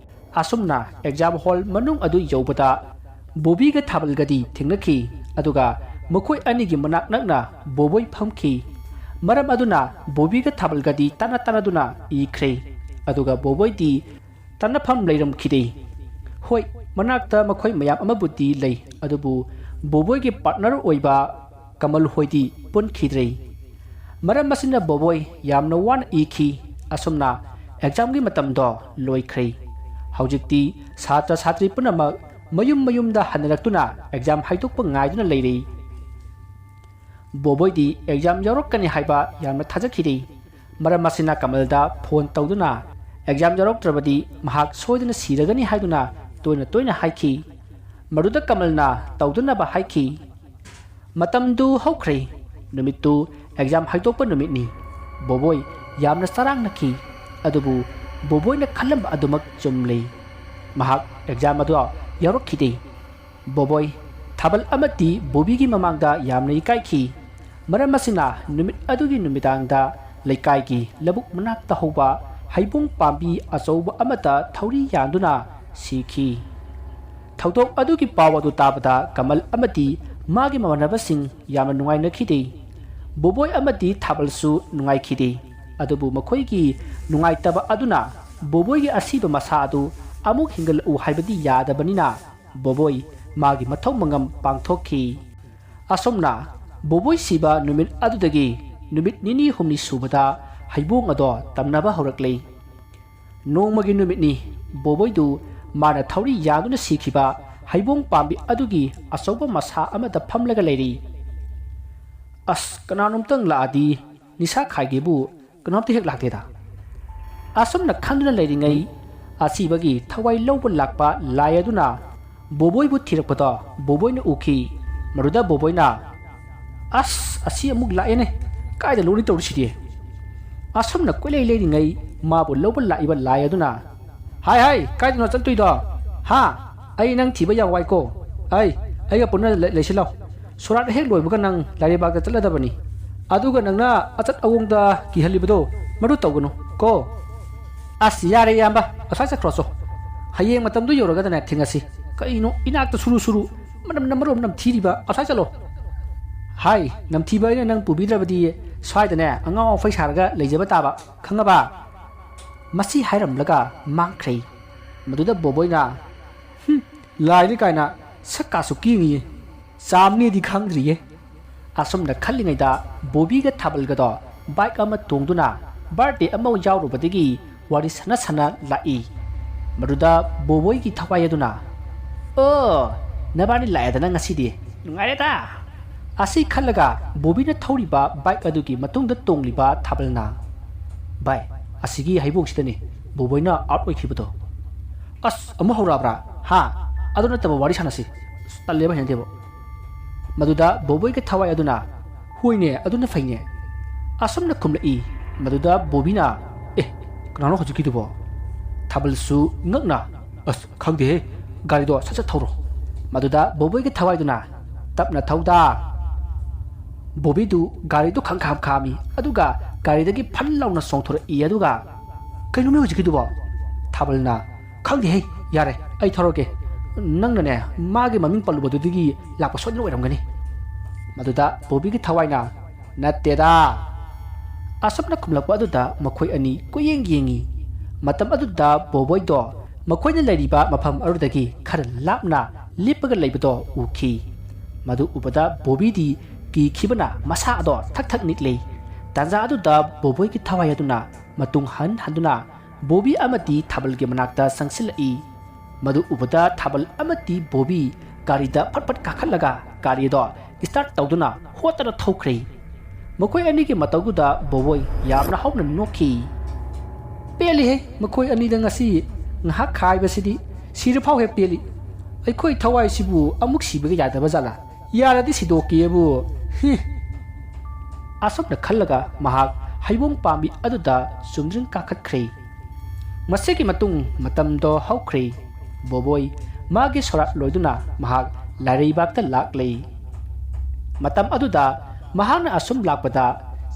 ꯑꯁꯨꯝꯅ ꯑꯦꯛꯖꯥꯝ ꯍꯣꯜ ꯃꯅꯨꯡ ꯑꯗꯨ ꯌꯧꯕꯗ ꯕꯣꯕꯤꯒ ꯊꯥꯕꯜꯒꯗꯤ ꯊꯦꯡꯅꯈꯤ, ꯑꯗꯨꯒ ꯃꯈꯣꯏ ꯑꯅꯤꯒꯤ ꯃꯅꯥꯛ ꯅꯛꯅ ꯕꯣꯕꯣꯏ ꯐꯝꯈꯤ꯫ ꯃꯔꯝ ꯑꯗꯨꯅ ꯕꯣꯕꯤꯒ ꯊꯥꯕꯜꯒꯗꯤ ꯇꯥꯟꯅ ꯇꯥꯟꯅꯗꯨꯅ ꯏꯈ꯭ꯔꯦ, ꯑꯗꯨꯒ ꯕꯣꯕꯣꯏꯗꯤ ꯇꯥꯟꯅꯐꯝ ꯂꯩꯔꯝꯈꯤꯗꯦ꯫ ꯍꯣꯏ, ꯃꯅꯥꯛꯇ ꯃꯈꯣꯏ ꯃꯌꯥꯝ ꯑꯃꯕꯨꯗꯤ ꯂꯩ, ꯑꯗꯨꯕꯨ ꯕꯣꯕꯣꯏꯒꯤ ꯄꯥꯔꯠꯅꯔ ꯑꯣꯏꯕ ꯀꯃꯜ ꯍꯣꯏꯗꯤ ꯄꯨꯟꯈꯤꯗ꯭ꯔꯦ꯫ ꯃꯔꯝ ꯑꯁꯤꯅ ꯕꯣꯕꯣꯏ ꯌꯥꯝꯅ ꯋꯥꯅ ꯏꯈꯤ꯫ ꯑꯁꯨꯝꯅ ꯑꯦꯛꯖꯥꯝꯒꯤ ꯃꯇꯝꯗꯣ ꯂꯣꯏꯈ꯭ꯔꯦ꯫ ꯍꯧꯖꯤꯛꯇꯤ ꯁꯥꯇ꯭ꯔ ꯁꯥꯇ꯭ꯔꯤ ꯄꯨꯝꯅꯃꯛ ꯃꯌꯨꯝ ꯃꯌꯨꯝꯗ ꯍꯟꯅꯔꯛꯇꯨꯅ ꯑꯦꯛꯖꯥꯝ ꯍꯥꯏꯗꯣꯛꯄ ꯉꯥꯏꯗꯨꯅ ꯂꯩꯔꯦ꯫ ꯕꯣꯕꯣꯏꯗꯤ ꯑꯦꯛꯖꯥꯝ ꯌꯥꯎꯔꯛꯀꯅꯤ ꯍꯥꯏꯕ ꯌꯥꯝꯅ ꯊꯥꯖꯈꯤꯗꯦ꯫ ꯃꯔꯝ ꯑꯁꯤꯅ ꯀꯃꯜꯗ ꯐꯣꯟ ꯇꯧꯗꯨꯅ ꯑꯦꯛꯖꯥꯝ ꯌꯥꯎꯔꯛꯇ꯭ꯔꯕꯗꯤ ꯃꯍꯥꯛ ꯁꯣꯏꯗꯅ ꯁꯤꯔꯒꯅꯤ ꯍꯥꯏꯗꯨꯅ ꯇꯣꯏꯅ ꯇꯣꯏꯅ ꯍꯥꯏꯈꯤ꯫ ꯃꯗꯨꯗ ꯀꯃꯜꯅ ꯇꯧꯗꯅꯕ ꯍꯥꯏꯈꯤ꯫ ꯃꯇꯝꯗꯨ ꯍꯧꯈ꯭ꯔꯦ꯫ ꯅꯨꯃꯤꯠꯇꯨ ꯑꯦꯛꯖꯥꯝ ꯍꯥꯏꯗꯣꯛꯄ ꯅꯨꯃꯤꯠꯅꯤ꯫ ꯕꯣꯕꯣꯏ ꯌꯥꯝꯅ ꯆꯔꯥꯡꯅꯈꯤ꯫ ꯑꯗꯨꯕꯨ ꯕꯣꯕꯣꯏꯅ ꯈꯜꯂꯝꯕ ꯑꯗꯨꯃꯛ ꯆꯨꯝꯂꯦ꯫ ꯃꯍꯥꯛ ꯑꯦꯛꯖꯥꯝ ꯑꯗꯨ ꯌꯥꯎꯔꯛꯈꯤꯗꯦ꯫ ꯕꯣꯕꯣꯏ, ꯊꯥꯕꯜ ꯑꯃꯗꯤ ꯕꯣꯕꯤꯒꯤ ꯃꯃꯥꯡꯗ ꯌꯥꯝꯅ ꯏꯀꯥꯏꯈꯤ꯫ ꯃꯔꯝ ꯑꯁꯤꯅ ꯅꯨꯃꯤꯠ ꯑꯗꯨꯒꯤ ꯅꯨꯃꯤꯗꯥꯡꯗ ꯂꯩꯀꯥꯏꯒꯤ ꯂꯧꯕꯨꯛ ꯃꯅꯥꯛꯇ ꯍꯧꯕ ꯍꯩꯕꯣꯡ ꯄꯥꯝꯕꯤ ꯑꯆꯧꯕ ꯑꯃꯗ ꯊꯧꯔꯤ ꯌꯥꯟꯗꯨꯅ ꯁꯤꯈꯤ꯫ ꯊꯧꯗꯣꯛ ꯑꯗꯨꯒꯤ ꯄꯥꯎ ꯑꯗꯨ ꯇꯥꯕꯗ ꯀꯃꯜ ꯑꯃꯗꯤ ꯃꯥꯒꯤ ꯃꯃꯥꯟꯅꯕꯁꯤꯡ ꯌꯥꯝꯅ ꯅꯨꯡꯉꯥꯏꯅꯈꯤꯗꯦ꯫ ꯕꯣꯕꯣꯏ ꯑꯃꯗꯤ ꯊꯥꯕꯜꯁꯨ ꯅꯨꯡꯉꯥꯏꯈꯤꯗꯦ꯫ ꯑꯗꯨꯕꯨ ꯃꯈꯣꯏꯒꯤ ꯅꯨꯡꯉꯥꯏꯇꯕ ꯑꯗꯨꯅ ꯕꯣꯕꯣꯏꯒꯤ ꯑꯁꯤꯕ ꯃꯁꯥ ꯑꯗꯨ ꯑꯃꯨꯛ ꯍꯤꯡꯒꯠꯂꯛꯎ ꯍꯥꯏꯕꯗꯤ ꯌꯥꯗꯕꯅꯤꯅ ꯕꯣꯕꯣꯏ ꯃꯥꯒꯤ ꯃꯊꯧ ꯃꯉꯝ ꯄꯥꯡꯊꯣꯛꯈꯤ꯫ ꯑꯁꯨꯝꯅ ꯕꯣꯕꯣꯏ ꯁꯤꯕ ꯅꯨꯃꯤꯠ ꯑꯗꯨꯗꯒꯤ ꯅꯨꯃꯤꯠ ꯅꯤꯅꯤ ꯍꯨꯝꯅꯤ ꯁꯨꯕꯗ ꯍꯩꯕꯣꯡ ꯑꯗꯣ ꯇꯝꯅꯕ ꯍꯧꯔꯛꯂꯦ꯫ ꯅꯣꯡꯃꯒꯤ ꯅꯨꯃꯤꯠꯅꯤ꯫ ꯕꯣꯕꯣꯏꯗꯨ ꯃꯥꯅ ꯊꯧꯔꯤ ꯌꯥꯟꯗꯨꯅ ꯁꯤꯈꯤꯕ ꯍꯩꯕꯣꯡ ꯄꯥꯝꯕꯤ ꯑꯗꯨꯒꯤ ꯑꯆꯧꯕ ꯃꯁꯥ ꯑꯃꯗ ꯐꯝꯂꯒ ꯂꯩꯔꯤ꯫ "ꯑꯁ, ꯀꯅꯥꯅꯣꯝꯇꯪ ꯂꯥꯛꯑꯗꯤ ꯅꯤꯁꯥ ꯈꯥꯏꯒꯦꯕꯨ ꯀꯅꯥꯝꯇ ꯍꯦꯛ ꯂꯥꯛꯇꯦꯗ꯫" ꯑꯁꯨꯝꯅ ꯈꯟꯗꯨꯅ ꯂꯩꯔꯤꯉꯩ, ꯑꯁꯤꯕꯒꯤ ꯊꯋꯥꯏ ꯂꯧꯕ ꯂꯥꯛꯄ ꯂꯥꯏ ꯑꯗꯨꯅ ꯕꯣꯕꯣꯏꯕꯨ ꯊꯤꯔꯛꯄꯗꯣ ꯕꯣꯕꯣꯏꯅ ꯎꯈꯤ꯫ ꯃꯗꯨꯗ ꯕꯣꯕꯣꯏꯅ, "ꯑꯁ, ꯑꯁꯤ ꯑꯃꯨꯛ ꯂꯥꯛꯑꯦꯅꯦ꯫ ꯀꯥꯏꯗ ꯂꯣꯏꯅ ꯇꯧꯔꯤꯁꯤꯗꯤ?" ꯑꯁꯨꯝꯅ ꯀꯣꯏꯂꯩ ꯂꯩꯔꯤꯉꯩ, ꯃꯥꯕꯨ ꯂꯧꯕ ꯂꯥꯛꯏꯕ ꯂꯥꯏ ꯑꯗꯨꯅ, "ꯍꯥꯏ ꯍꯥꯏ, ꯀꯥꯏꯗꯅꯣ ꯆꯠꯇꯣꯏꯗꯣ? ꯍꯥ? ꯑꯩ ꯅꯪ ꯊꯤꯕ ꯌꯥꯝ ꯋꯥꯏꯀꯣ꯫ ꯑꯩ, ꯑꯩꯒ ꯄꯨꯟꯅ ꯂꯩ-, ꯂꯩꯁꯤꯜꯂꯣ꯫ ꯁꯣꯔꯥꯠ ꯍꯦꯛ ꯂꯣꯏꯕꯒ ꯅꯪ ꯂꯥꯏꯔꯩꯕꯥꯛꯇ ꯆꯠꯂꯗꯕꯅꯤ꯫ ꯑꯗꯨꯒ ꯅꯪꯅ ꯑꯆꯠ ꯑꯋꯣꯡꯗ ꯀꯤꯍꯜꯂꯤꯕꯗꯣ ꯃꯗꯨ ꯇꯧꯒꯅꯨ ꯀꯣ꯫" "ꯑꯁ, ꯌꯥꯔꯦ ꯏꯌꯥꯝꯕ, ꯑꯁ꯭ꯋꯥꯏ ꯆꯠꯈ꯭ꯔꯣ ꯆꯣ꯫ ꯍꯌꯦꯡ ꯃꯇꯝꯗꯨ ꯌꯧꯔꯒꯗꯅꯦ ꯊꯦꯡꯅꯁꯤ꯫ ꯀꯩꯅꯣ ꯏꯅꯥꯛꯇ ꯁꯨꯔꯨ ꯁꯨꯔꯨ, ꯃꯅꯝꯅ ꯃꯔꯣꯝ ꯅꯝꯊꯤꯔꯤꯕ, ꯑꯁ꯭ꯋꯥꯏ ꯆꯠꯂꯣ꯫" "ꯍꯥꯏ, ꯅꯝꯊꯤꯕ ꯑꯩꯅ ꯅꯪ ꯄꯨꯕꯤꯗ꯭ꯔꯕꯗꯤ ꯁ꯭ꯋꯥꯏꯗꯅꯦ ꯑꯉꯥꯎ ꯑꯐꯩ ꯁꯥꯔꯒ ꯂꯩꯖꯕ ꯇꯥꯕ, ꯈꯪꯉꯕ?" ꯃꯁꯤ ꯍꯥꯏꯔꯝꯂꯒ ꯃꯥꯡꯈ꯭ꯔꯦ꯫ ꯃꯗꯨꯗ ꯕꯣꯕꯣꯏꯅ, "ꯍꯨꯝ, ꯂꯥꯏꯅꯤ ꯀꯥꯏꯅ ꯁꯛ ꯀꯥꯁꯨ ꯀꯦꯡꯉꯤꯌꯦ꯫ ꯆꯥꯝꯅꯤꯗꯤ ꯈꯪꯗ꯭ꯔꯤꯌꯦ꯫" ꯑꯁꯨꯝꯅ ꯈꯜꯂꯤꯉꯩꯗ ꯕꯣꯕꯤꯒ ꯊꯥꯕꯜꯒꯗꯣ ꯕꯥꯏꯛ ꯑꯃ ꯇꯣꯡꯗꯨꯅ ꯕꯥꯔꯗꯦ ꯑꯃ ꯌꯥꯎꯔꯨꯕꯗꯒꯤ ꯋꯥꯔꯤ ꯁꯥꯟꯅ ꯁꯥꯟꯅ ꯂꯥꯛꯏ꯫ ꯃꯗꯨꯗ ꯕꯣꯕꯣꯏꯒꯤ ꯊꯋꯥꯏ ꯑꯗꯨꯅ, "ꯑꯣ, ꯅꯕꯥꯅꯤ ꯂꯥꯛꯑꯦꯗꯅ ꯉꯁꯤꯗꯤ꯫ ꯅꯨꯡꯉꯥꯏꯔꯦꯗ꯫" ꯑꯁꯤ ꯈꯜꯂꯒ ꯕꯣꯕꯤꯅ ꯊꯧꯔꯤꯕ ꯕꯥꯏꯛ ꯑꯗꯨꯒꯤ ꯃꯇꯨꯡꯗ ꯇꯣꯡꯂꯤꯕ ꯊꯥꯕꯜꯅ, "ꯚꯥꯏ, ꯑꯁꯤꯒꯤ ꯍꯩꯕꯣꯡꯁꯤꯗꯅꯤ ꯕꯣꯕꯣꯏꯅ ꯑꯥꯎꯠ ꯑꯣꯏꯈꯤꯕꯗꯣ꯫ ꯑꯁ, ꯑꯃꯨꯛ ꯍꯧꯔꯛꯑꯕ꯭ꯔꯥ? ꯍꯥ? ꯑꯗꯨ ꯅꯠꯇꯕ ꯋꯥꯔꯤ ꯁꯥꯟꯅꯁꯤ꯫ ꯑꯁ, ꯇꯜꯂꯦꯕ, ꯍꯩꯅꯗꯦꯕ꯫" ꯃꯗꯨꯗ ꯕꯣꯕꯣꯏꯒꯤ ꯊꯋꯥꯏ ꯑꯗꯨꯅ, "ꯍꯣꯏꯅꯦ, ꯑꯗꯨꯅ ꯐꯩꯅꯦ꯫" ꯑꯁꯨꯝꯅ ꯈꯨꯝꯂꯛꯏ꯫ ꯃꯗꯨꯗ ꯕꯣꯕꯤꯅ, "ꯑꯦ, ꯀꯅꯥꯅꯣ ꯍꯧꯖꯤꯛꯀꯤꯗꯨꯕꯣ?" ꯊꯥꯕꯜꯁꯨ ꯉꯛꯅ, "ꯑꯁ, ꯈꯪꯗꯦꯍꯦ, ꯒꯥꯔꯤꯗꯣ ꯁꯠ ꯁꯠ ꯊꯧꯔꯣ꯫" ꯃꯗꯨꯗ ꯕꯣꯕꯣꯏꯒꯤ ꯊꯋꯥꯏꯗꯨꯅ, "ꯇꯞꯅ ꯊꯧꯗ꯫ ꯕꯣꯕꯤꯗꯨ ꯒꯥꯔꯤꯗꯨ ꯈꯪꯈꯥꯝ ꯈꯥꯝꯃꯤ, ꯑꯗꯨꯒ ꯒꯥꯔꯤꯗꯒꯤ ꯐꯟ ꯂꯥꯎꯅ ꯆꯣꯡꯊꯣꯔꯛꯏ, ꯑꯗꯨꯒ, "ꯀꯩꯅꯣꯃꯤ ꯍꯧꯖꯤꯛꯀꯤꯗꯨꯕꯣ?" ꯊꯥꯕꯜꯅ, "ꯈꯪꯗꯦꯍꯦ, ꯌꯥꯔꯦ, ꯑꯩ ꯊꯧꯔꯒꯦ꯫ ꯅꯪꯅꯅꯦ, ꯃꯥꯒꯤ ꯃꯃꯤꯡ ꯄꯜꯂꯨꯕꯗꯨꯗꯒꯤ ꯂꯥꯛꯄ ꯁꯣꯏꯗꯅ ꯑꯣꯏꯔꯝꯒꯅꯤ꯫" ꯃꯗꯨꯗ ꯕꯣꯕꯤꯒꯤ ꯊꯋꯥꯏꯅ, "ꯅꯠꯇꯦꯗ꯫" ꯑꯁꯨꯝꯅ ꯈꯨꯝꯂꯛꯄ ꯑꯗꯨꯗ ꯃꯈꯣꯏ ꯑꯅꯤ ꯀꯣꯏꯌꯦꯡ ꯌꯦꯡꯉꯤ꯫ ꯃꯇꯝ ꯑꯗꯨꯗ ꯕꯣꯕꯣꯏꯗꯣ ꯃꯈꯣꯏꯅ ꯂꯩꯔꯤꯕ ꯃꯐꯝ ꯑꯗꯨꯗꯒꯤ ꯈꯔ ꯂꯥꯞꯅ ꯂꯦꯞꯄꯒ ꯂꯩꯕꯗꯣ ꯎꯈꯤ꯫ ꯃꯗꯨ ꯎꯕꯗ ꯕꯣꯕꯤꯗꯤ ꯀꯤꯈꯤꯕꯅ ꯃꯁꯥ ꯑꯗꯣ ꯊꯛ ꯊꯛ ꯅꯤꯛꯂꯤ꯫ ꯇꯥꯟꯖꯥ ꯑꯗꯨꯗ ꯕꯣꯕꯣꯏꯒꯤ ꯊꯋꯥꯏ ꯑꯗꯨꯅ ꯃꯇꯨꯡ ꯍꯟ ꯍꯟꯗꯨꯅ ꯕꯣꯕꯤ ꯑꯃꯗꯤ ꯊꯥꯕꯜꯒꯤ ꯃꯅꯥꯛꯇ ꯆꯪꯁꯤꯜꯂꯛꯏ꯫ ꯃꯗꯨ ꯎꯕꯗ ꯊꯥꯕꯜ ꯑꯃꯗꯤ ꯕꯣꯕꯤ ꯒꯥꯔꯤꯗ ꯐꯠ ꯐꯠ ꯀꯥꯈꯠꯂꯒ ꯒꯥꯔꯤ ꯑꯗꯣ ꯁ꯭ꯇꯥꯔꯠ ꯇꯧꯗꯨꯅ ꯍꯣꯠꯇꯅ ꯊꯧꯈ꯭ꯔꯦ꯫ ꯃꯈꯣꯏ ꯑꯅꯤꯒꯤ ꯃꯇꯧꯗꯨꯗ ꯕꯣꯕꯣꯏ ꯌꯥꯝꯅ ꯍꯧꯅ ꯅꯣꯛꯈꯤ꯫ "ꯄꯦꯜꯂꯤꯍꯦ, ꯃꯈꯣꯏ ꯑꯅꯤꯗ ꯉꯁꯤ ꯉꯥꯏꯍꯥꯛ ꯈꯥꯏꯕꯁꯤꯗꯤ ꯁꯤꯔꯐꯥꯎ ꯍꯦꯛ ꯄꯦꯜꯂꯤ꯫ ꯑꯩꯈꯣꯏ ꯊꯋꯥꯏꯁꯤꯕꯨ ꯑꯃꯨꯛ ꯁꯤꯕꯒ ꯌꯥꯗꯕ ꯖꯥꯠꯂꯥ? ꯌꯥꯔꯗꯤ ꯁꯤꯗꯣꯛꯀꯦꯕꯨ꯫ ꯍꯤ!" ꯑꯁꯨꯝꯅ ꯈꯜꯂꯒ ꯃꯍꯥꯛ ꯍꯩꯕꯣꯡ ꯄꯥꯝꯕꯤ ꯑꯗꯨꯗ ꯆꯨꯝꯗ꯭ꯔꯤꯡ ꯀꯥꯈꯠꯈ꯭ꯔꯦ꯫ ꯃꯁꯤꯒꯤ ꯃꯇꯨꯡ ꯃꯇꯝꯗꯣ ꯍꯧꯈ꯭ꯔꯦ꯫ ꯕꯣꯕꯣꯏ ꯃꯥꯒꯤ ꯁꯣꯔꯥꯠ ꯂꯣꯏꯗꯨꯅ ꯃꯍꯥꯛ ꯂꯥꯏꯔꯩꯕꯥꯛꯇ ꯂꯥꯛꯂꯦ꯫ ꯃꯇꯝ ꯑꯗꯨꯗ ꯃꯍꯥꯛꯅ ꯑꯁꯨꯝ ꯂꯥꯛꯄꯗ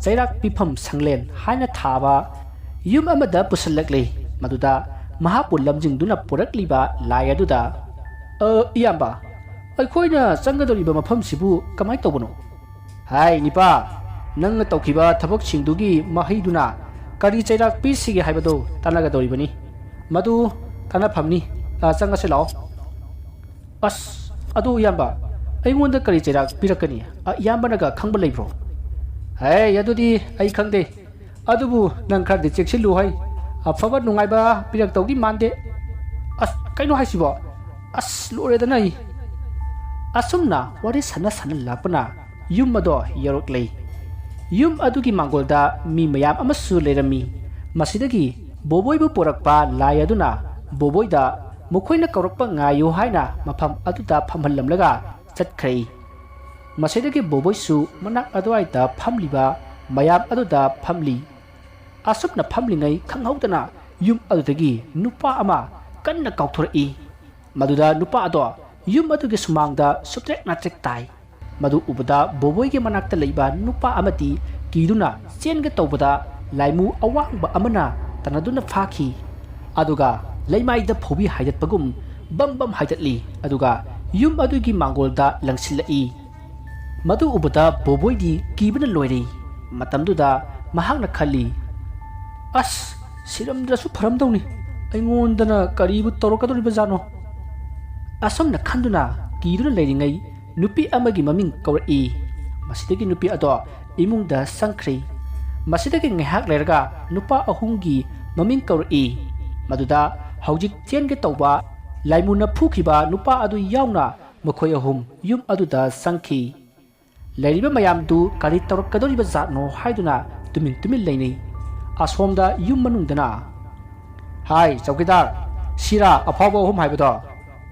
ꯆꯩꯔꯥꯛ ꯄꯤꯐꯝ ꯁꯪꯂꯦꯟ ꯍꯥꯏꯅ ꯊꯥꯕ ꯌꯨꯝ ꯑꯃꯗ ꯄꯨꯁꯤꯜꯂꯛꯂꯦ꯫ ꯃꯗꯨꯗ ꯃꯍꯥꯛꯄꯨ ꯂꯝꯖꯤꯡꯗꯨꯅ ꯄꯨꯔꯛꯂꯤꯕ ꯂꯥꯏ ꯑꯗꯨꯗ, "ꯑ, ꯏꯌꯥꯝꯕ, ꯑꯩꯈꯣꯏꯅ ꯆꯪꯒꯗꯧꯔꯤꯕ ꯃꯐꯝꯁꯤꯕꯨ ꯀꯃꯥꯏꯅ ꯇꯧꯕꯅꯣ?" "ꯍꯥꯏ ꯅꯤꯄꯥ, ꯅꯪꯅ ꯇꯧꯈꯤꯕ ꯊꯕꯛꯁꯤꯡꯗꯨꯒꯤ ꯃꯍꯩꯗꯨꯅ ꯀꯔꯤ ꯆꯩꯔꯥꯛ ꯄꯤꯁꯤꯒꯦ ꯍꯥꯏꯕꯗꯨ ꯇꯥꯟꯅꯒꯗꯧꯔꯤꯕꯅꯤ꯫ ꯃꯗꯨ ꯇꯥꯟꯅꯐꯝꯅꯤ꯫ ꯑ, ꯆꯪꯉꯁꯤ ꯂꯥꯛꯑꯣ꯫" "ꯑꯁ, ꯑꯗꯨ ꯏꯌꯥꯝꯕ, ꯑꯩꯉꯣꯟꯗ ꯀꯔꯤ ꯆꯩꯔꯥꯛ ꯄꯤꯔꯛꯀꯅꯤ? ꯑ, ꯏꯌꯥꯝꯕꯅꯒ ꯈꯪꯕ ꯂꯩꯕ꯭ꯔꯣ?" "ꯍꯦ, ꯑꯗꯨꯗꯤ ꯑꯩ ꯈꯪꯗꯦ꯫ ꯑꯗꯨꯕꯨ ꯅꯪ ꯈꯔꯗꯤ ꯆꯦꯛꯁꯤꯜꯂꯨ ꯍꯩ꯫ ꯑꯐꯕ ꯅꯨꯡꯉꯥꯏꯕ ꯄꯤꯔꯛꯇꯧꯗꯤ ꯃꯥꯟꯗꯦ꯫ ꯑꯁ, ꯀꯩꯅꯣ ꯍꯥꯏꯁꯤꯕꯣ? ꯑꯁ, ꯂꯣꯏꯔꯦꯗꯅ ꯑꯩ꯫" ꯑꯁꯨꯝꯅ ꯋꯥꯔꯤ ꯁꯥꯟꯅ ꯁꯥꯟꯅ ꯂꯥꯛꯄꯅ ꯌꯨꯝ ꯑꯗꯣ ꯌꯧꯔꯛꯂꯦ꯫ ꯌꯨꯝ ꯑꯗꯨꯒꯤ ꯃꯥꯡꯒꯣꯜꯗ ꯃꯤ ꯃꯌꯥꯝ ꯑꯃꯁꯨ ꯂꯩꯔꯝꯃꯤ꯫ ꯃꯁꯤꯗꯒꯤ ꯕꯣꯕꯣꯏꯕꯨ ꯄꯨꯔꯛꯄ ꯂꯥꯏ ꯑꯗꯨꯅ ꯕꯣꯕꯣꯏꯗ ꯃꯈꯣꯏꯅ ꯀꯧꯔꯛꯄ ꯉꯥꯏꯌꯨ ꯍꯥꯏꯅ ꯃꯐꯝ ꯑꯗꯨꯗ ꯐꯝꯍꯜꯂꯝꯂꯒ ꯆꯠꯈ꯭ꯔꯦ꯫ ꯃꯁꯤꯗꯒꯤ ꯕꯣꯕꯣꯏꯁꯨ ꯃꯅꯥꯛ ꯑꯗꯨꯋꯥꯏꯗ ꯐꯝꯂꯤꯕ ꯃꯌꯥꯝ ꯑꯗꯨꯗ ꯐꯝꯂꯤ꯫ ꯑꯁꯨꯝꯅ ꯐꯝꯂꯤꯉꯩ ꯈꯪꯍꯧꯗꯅ ꯌꯨꯝ ꯑꯗꯨꯗꯒꯤ ꯅꯨꯄꯥ ꯑꯃ ꯀꯟꯅ ꯀꯥꯎꯊꯣꯔꯛꯏ꯫ ꯃꯗꯨꯗ ꯅꯨꯄꯥ ꯑꯗꯣ ꯌꯨꯝ ꯑꯗꯨꯒꯤ ꯁꯨꯃꯥꯡꯗ ꯁꯨꯞꯇ꯭ꯔꯦꯛ ꯅꯥꯇ꯭ꯔꯦꯛ ꯇꯥꯏ꯫ ꯃꯗꯨ ꯎꯕꯗ ꯕꯣꯕꯣꯏꯒꯤ ꯃꯅꯥꯛꯇ ꯂꯩꯕ ꯅꯨꯄꯥ ꯑꯃꯗꯤ ꯀꯤꯗꯨꯅ ꯆꯦꯟꯒꯦ ꯇꯧꯕꯗ ꯂꯥꯏꯃꯨ ꯑꯋꯥꯡꯕ ꯑꯃꯅ ꯇꯥꯟꯅꯗꯨꯅ ꯐꯥꯈꯤ꯫ ꯑꯗꯨꯒ ꯂꯩꯃꯥꯏꯗ ꯐꯧꯕꯤ ꯍꯥꯏꯗꯠꯄꯒꯨꯝ ꯕꯝ ꯕꯝ ꯍꯥꯏꯗꯠꯂꯤ꯫ ꯑꯗꯨꯒ ꯌꯨꯝ ꯑꯗꯨꯒꯤ ꯃꯥꯡꯒꯣꯜꯗ ꯂꯪꯁꯤꯜꯂꯛꯏ꯫ ꯃꯗꯨ ꯎꯕꯗ ꯕꯣꯕꯣꯏꯗꯤ ꯀꯤꯕꯅ ꯂꯣꯏꯔꯦ꯫ ꯃꯇꯝꯗꯨꯗ ꯃꯍꯥꯛꯅ ꯈꯜꯂꯤ, "ꯑꯁ, ꯁꯤꯔꯝꯗ꯭ꯔꯁꯨ ꯐꯔꯝꯗꯧꯅꯤ꯫ ꯑꯩꯉꯣꯟꯗꯅ ꯀꯔꯤꯕꯨ ꯇꯧꯔꯛꯀꯗꯧꯔꯤꯕꯖꯥꯠꯅꯣ?" ꯑꯁꯨꯝꯅ ꯈꯟꯗꯨꯅ ꯀꯤꯗꯨꯅ ꯂꯩꯔꯤꯉꯩ ꯅꯨꯄꯤ ꯑꯃꯒꯤ ꯃꯃꯤꯡ ꯀꯧꯔꯛꯏ꯫ ꯃꯁꯤꯗꯒꯤ ꯅꯨꯄꯤ ꯑꯗꯣ ꯏꯃꯨꯡꯗ ꯆꯪꯈ꯭ꯔꯦ꯫ ꯃꯁꯤꯗꯒꯤ ꯉꯥꯏꯍꯥꯛ ꯂꯩꯔꯒ ꯅꯨꯄꯥ ꯑꯍꯨꯝꯒꯤ ꯃꯃꯤꯡ ꯀꯧꯔꯛꯏ꯫ ꯃꯗꯨꯗ ꯍꯧꯖꯤꯛ ꯆꯦꯟꯒꯦ ꯇꯧꯕ ꯂꯥꯏꯃꯨꯅ ꯐꯨꯈꯤꯕ ꯅꯨꯄꯥ ꯑꯗꯨ ꯌꯥꯎꯅ ꯃꯈꯣꯏ ꯑꯍꯨꯝ ꯌꯨꯝ ꯑꯗꯨꯗ ꯆꯪꯈꯤ꯫ ꯂꯩꯔꯤꯕ ꯃꯌꯥꯝꯗꯨ ꯀꯔꯤ ꯇꯧꯔꯛꯀꯗꯧꯔꯤꯕ ꯖꯥꯠꯅꯣ ꯍꯥꯏꯗꯨꯅ ꯇꯨꯃꯤꯟ ꯇꯨꯃꯤꯟ ꯂꯩꯅꯩ꯫ ꯑꯁꯣꯝꯗ ꯌꯨꯝ ꯃꯅꯨꯡꯗꯅ, "ꯍꯥꯏ, ꯆꯧꯀꯤꯗꯥꯔ, ꯁꯤꯔꯥ ꯑꯐꯥꯎꯕ ꯑꯍꯨꯝ ꯍꯥꯏꯕꯗꯣ?"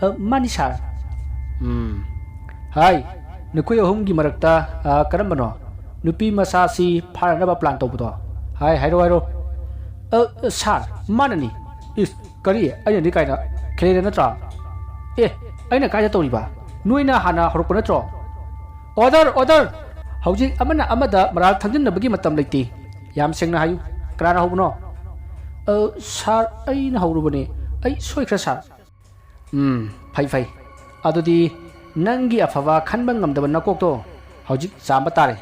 "ꯑ, ꯃꯥꯅꯤ, ꯁꯥꯔ꯫" "ꯎꯝ꯫ ꯍꯥꯏ, ꯅꯈꯣꯏ ꯑꯍꯨꯝꯒꯤ ꯃꯔꯛꯇ, ꯑ, ꯀꯔꯝꯕꯅꯣ ꯅꯨꯄꯤ ꯃꯆꯥꯁꯤ ꯐꯥꯅꯅꯕ ꯄ꯭ꯂꯥꯟ ꯇꯧꯕꯗꯣ? ꯍꯥꯏ, ꯍꯥꯏꯔꯣ, ꯍꯥꯏꯔꯣ꯫" "ꯑ, ꯑ, ꯁꯥꯔ, ꯃꯥꯅꯅꯤ꯫" "ꯏꯁ, ꯀꯔꯤ? ꯑꯩꯅꯗꯤ ꯀꯥꯏꯅ? ꯈꯦꯂꯦꯔꯦ ꯅꯠꯇ꯭ꯔꯥ?" "ꯑꯦ, ꯑꯩꯅ ꯀꯥꯏꯗ ꯇꯧꯔꯤꯕ? ꯅꯣꯏꯅ ꯍꯥꯟꯅ ꯍꯧꯔꯛꯄ ꯅꯠꯇ꯭ꯔꯣ?" "Order, order! ꯍꯧꯖꯤꯛ ꯑꯃꯅ ꯑꯃꯗ ꯃꯔꯥꯜ ꯊꯪꯖꯤꯟꯅꯕꯒꯤ ꯃꯇꯝ ꯂꯩꯇꯦ꯫ ꯌꯥꯝ ꯁꯦꯡꯅ ꯍꯥꯏꯌꯨ, ꯀꯅꯥꯅ ꯍꯧꯕꯅꯣ?" "ꯑ, ꯁꯥꯔ, ꯑꯩꯅ ꯍꯧꯔꯨꯕꯅꯦ꯫ ꯑꯩ ꯁꯣꯏꯈ꯭ꯔꯦ, ꯁꯥꯔ꯫" "ꯎꯝ, ꯐꯩ, ꯐꯩ꯫ ꯑꯗꯨꯗꯤ ꯅꯪꯒꯤ ꯑꯐꯕ ꯈꯟꯕ ꯉꯝꯗꯕ ꯅꯀꯣꯛꯇꯣ ꯍꯧꯖꯤꯛ ꯆꯥꯝꯕ ꯇꯥꯔꯦ꯫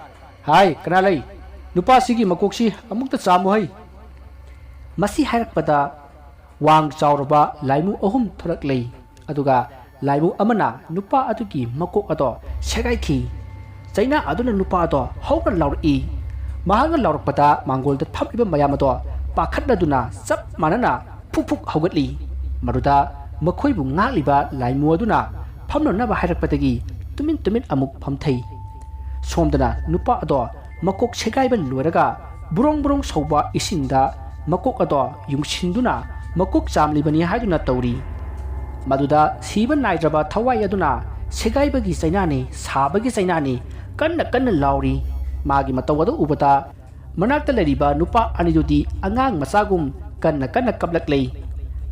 ꯍꯥꯏ, ꯀꯅꯥ ꯂꯩ? ꯅꯨꯄꯥꯁꯤꯒꯤ ꯃꯀꯣꯛꯁꯤ ꯑꯃꯨꯛꯇ ꯆꯥꯝꯃꯨ ꯍꯩ꯫" ꯃꯁꯤ ꯍꯥꯏꯔꯛꯄꯗ ꯋꯥꯡ ꯆꯥꯎꯔꯕ ꯂꯥꯏꯃꯨ ꯑꯍꯨꯝ ꯊꯣꯔꯛꯂꯦ꯫ ꯑꯗꯨꯒ ꯂꯥꯏꯃꯨ ꯑꯃꯅ ꯅꯨꯄꯥ ꯑꯗꯨꯒꯤ ꯃꯀꯣꯛ ꯑꯗꯣ ꯁꯦꯒꯥꯏꯈꯤ꯫ ꯆꯩꯅꯥ ꯑꯗꯨꯅ ꯅꯨꯄꯥ ꯑꯗꯣ ꯍꯧꯅ ꯂꯥꯎꯔꯛꯏ꯫ ꯃꯍꯥꯛꯅ ꯂꯥꯎꯔꯛꯄꯗ ꯃꯥꯡꯒꯣꯜꯗ ꯐꯝꯂꯤꯕ ꯃꯌꯥꯝ ꯑꯗꯣ ꯄꯥꯈꯠꯅꯗꯨꯅ ꯆꯞ ꯃꯥꯟꯅꯅ ꯐꯨꯛ ꯐꯨꯛ ꯍꯧꯒꯠꯂꯤ꯫ ꯃꯗꯨꯗ ꯃꯈꯣꯏꯕꯨ ꯉꯥꯛꯂꯤꯕ ꯂꯥꯏꯃꯨ ꯑꯗꯨꯅ ꯐꯝꯅꯅꯕ ꯍꯥꯏꯔꯛꯄꯗꯒꯤ ꯇꯨꯃꯤꯟ ꯇꯨꯃꯤꯟ ꯑꯃꯨꯛ ꯐꯝꯊꯩ꯫ ꯁꯣꯝꯗꯅ ꯅꯨꯄꯥ ꯑꯗꯣ ꯃꯀꯣꯛ ꯁꯦꯒꯥꯏꯕ ꯂꯣꯏꯔꯒ ꯕ꯭ꯔꯣꯡ ꯕ꯭ꯔꯣꯡ ꯁꯧꯕ ꯏꯁꯤꯡꯗ ꯃꯀꯣꯛ ꯑꯗꯣ ꯌꯨꯡꯁꯤꯟꯗꯨꯅ ꯃꯀꯣꯛ ꯆꯥꯝꯂꯤꯕꯅꯤ ꯍꯥꯏꯗꯨꯅ ꯇꯧꯔꯤ꯫ ꯃꯗꯨꯗ ꯁꯤꯕ ꯅꯥꯏꯗ꯭ꯔꯕ ꯊꯋꯥꯏ ꯑꯗꯨꯅ ꯁꯦꯒꯥꯏꯕꯒꯤ ꯆꯩꯅꯥꯅꯤ, ꯁꯥꯕꯒꯤ ꯆꯩꯅꯥꯅꯤ, ꯀꯟꯅ ꯀꯟꯅ ꯂꯥꯎꯔꯤ꯫ ꯃꯥꯒꯤ ꯃꯇꯧ ꯑꯗꯨ ꯎꯕꯗ ꯃꯅꯥꯛꯇ ꯂꯩꯔꯤꯕ ꯅꯨꯄꯥ ꯑꯅꯤꯗꯨꯗꯤ ꯑꯉꯥꯡ ꯃꯆꯥꯒꯨꯝ ꯀꯟꯅ ꯀꯟꯅ ꯀꯞꯂꯛꯂꯤ꯫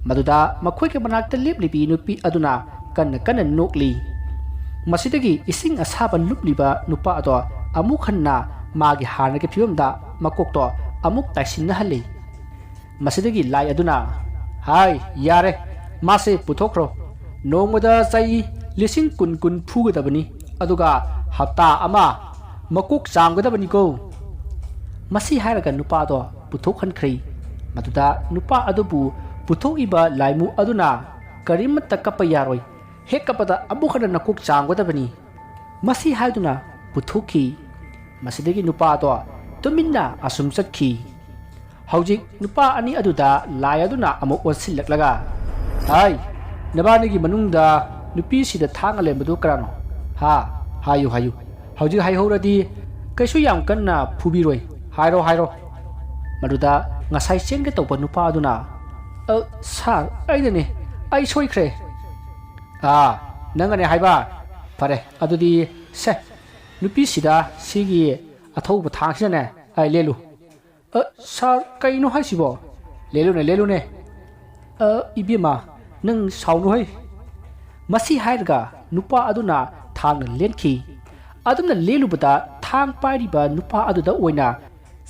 ꯃꯗꯨꯗ ꯃꯈꯣꯏꯒꯤ ꯃꯅꯥꯛꯇ ꯂꯦꯞꯂꯤꯕꯤ ꯅꯨꯄꯤ ꯑꯗꯨꯅ ꯀꯟꯅ ꯀꯟꯅ ꯅꯣꯛꯂꯤ꯫ ꯃꯁꯤꯗꯒꯤ ꯏꯁꯤꯡ ꯑꯁꯥꯕ ꯂꯨꯞꯂꯤꯕ ꯅꯨꯄꯥ ꯑꯗꯣ ꯑꯃꯨꯛ ꯍꯟꯅ ꯃꯥꯒꯤ ꯍꯥꯟꯅꯒꯤ ꯐꯤꯕꯝꯗ ꯃꯀꯣꯛꯇꯣ ꯑꯃꯨꯛ ꯇꯥꯏꯁꯤꯟꯅꯍꯜꯂꯤ꯫ ꯃꯁꯤꯗꯒꯤ ꯂꯥꯏ ꯑꯗꯨꯅ, "ꯍꯥꯏ, ꯌꯥꯔꯦ, ꯃꯥꯁꯦ ꯄꯨꯊꯣꯛꯈ꯭ꯔꯣ꯫ ꯅꯣꯡꯃꯗ ꯆꯩ ꯂꯤꯁꯤꯡ ꯀꯨꯟ ꯀꯨꯟ ꯐꯨꯒꯗꯕꯅꯤ, ꯑꯗꯨꯒ ꯍꯞꯇꯥ ꯑꯃ ꯃꯀꯣꯛ ꯆꯥꯝꯒꯗꯕꯅꯤꯀꯣ"꯫ ꯃꯁꯤ ꯍꯥꯏꯔꯒ ꯅꯨꯄꯥꯗꯣ ꯄꯨꯊꯣꯛꯍꯟꯈ꯭ꯔꯦ꯫ ꯃꯗꯨꯗ ꯅꯨꯄꯥ ꯑꯗꯨꯕꯨ ꯄꯨꯊꯣꯛꯏꯕ ꯂꯥꯏꯃꯨ ꯑꯗꯨꯅ, "ꯀꯔꯤꯃꯠꯇ ꯀꯞꯄ ꯌꯥꯔꯣꯏ, ꯍꯦꯛ ꯀꯞꯄꯗ ꯑꯃꯨꯛ ꯍꯟꯅ ꯅꯀꯣꯛ ꯆꯥꯝꯒꯗꯕꯅꯤ"꯫ ꯃꯁꯤ ꯍꯥꯏꯗꯨꯅ ꯄꯨꯊꯣꯛꯈꯤ꯫ ꯃꯁꯤꯗꯒꯤ ꯅꯨꯄꯥꯗꯣ ꯇꯨꯃꯤꯟꯅ ꯑꯁꯨꯝ ꯆꯠꯈꯤ꯫ ꯍꯧꯖꯤꯛ ꯅꯨꯄꯥ ꯑꯅꯤ ꯑꯗꯨꯗ ꯂꯥꯏ ꯑꯗꯨꯅ ꯑꯃꯨꯛ ꯑꯣꯟꯁꯤꯜꯂꯛꯂꯒ, "ꯍꯥꯏ, ꯅꯕꯥꯅꯤꯒꯤ ꯃꯅꯨꯡꯗ ꯅꯨꯄꯤꯁꯤꯗ ꯊꯥꯡꯅ ꯂꯦꯟꯕꯗꯨ ꯀꯅꯥꯅꯣ? ꯍꯥ? ꯍꯥꯏꯌꯨ, ꯍꯥꯏꯌꯨ꯫ ꯍꯧꯖꯤꯛ ꯍꯥꯏꯍꯧꯔꯗꯤ ꯀꯩꯁꯨ ꯌꯥꯝ ꯀꯟꯅ ꯐꯨꯕꯤꯔꯣꯏ꯫ ꯍꯥꯏꯔꯣ, ꯍꯥꯏꯔꯣ"꯫ ꯃꯗꯨꯗ ꯉꯁꯥꯏ ꯆꯦꯟꯒꯦ ꯇꯧꯕ ꯅꯨꯄꯥ ꯑꯗꯨꯅ, "ꯑ, ꯁꯥꯔ, ꯑꯩꯅꯅꯦ꯫ ꯑꯩ ꯁꯣꯏꯈ꯭ꯔꯦ"꯫ "ꯑꯥ, ꯅꯪꯅꯅꯦ ꯍꯥꯏꯕ? ꯐꯔꯦ, ꯑꯗꯨꯗꯤ ꯁꯦ, ꯅꯨꯄꯤꯁꯤꯗ ꯁꯤꯒꯤ ꯑꯊꯧꯕ ꯊꯥꯡꯁꯤꯅꯅꯦ, ꯑꯩ ꯂꯦꯜꯂꯨ"꯫ "ꯑ, ꯁꯥꯔ, ꯀꯩꯅꯣ ꯍꯥꯏꯁꯤꯕꯣ?" "ꯂꯦꯜꯂꯨꯅꯦ, ꯂꯦꯜꯂꯨꯅꯦ"꯫ "ꯑ, ꯏꯕꯦꯝꯃ, ꯅꯪ ꯁꯥꯎꯅꯨꯍꯩ"꯫ ꯃꯁꯤ ꯍꯥꯏꯔꯒ ꯅꯨꯄꯥ ꯑꯗꯨꯅ ꯊꯥꯡꯅ ꯂꯦꯟꯈꯤ꯫ ꯑꯗꯨꯝꯅ ꯂꯦꯜꯂꯨꯕꯗ ꯊꯥꯡ ꯄꯥꯏꯔꯤꯕ ꯅꯨꯄꯥ ꯑꯗꯨꯗ ꯑꯣꯏꯅ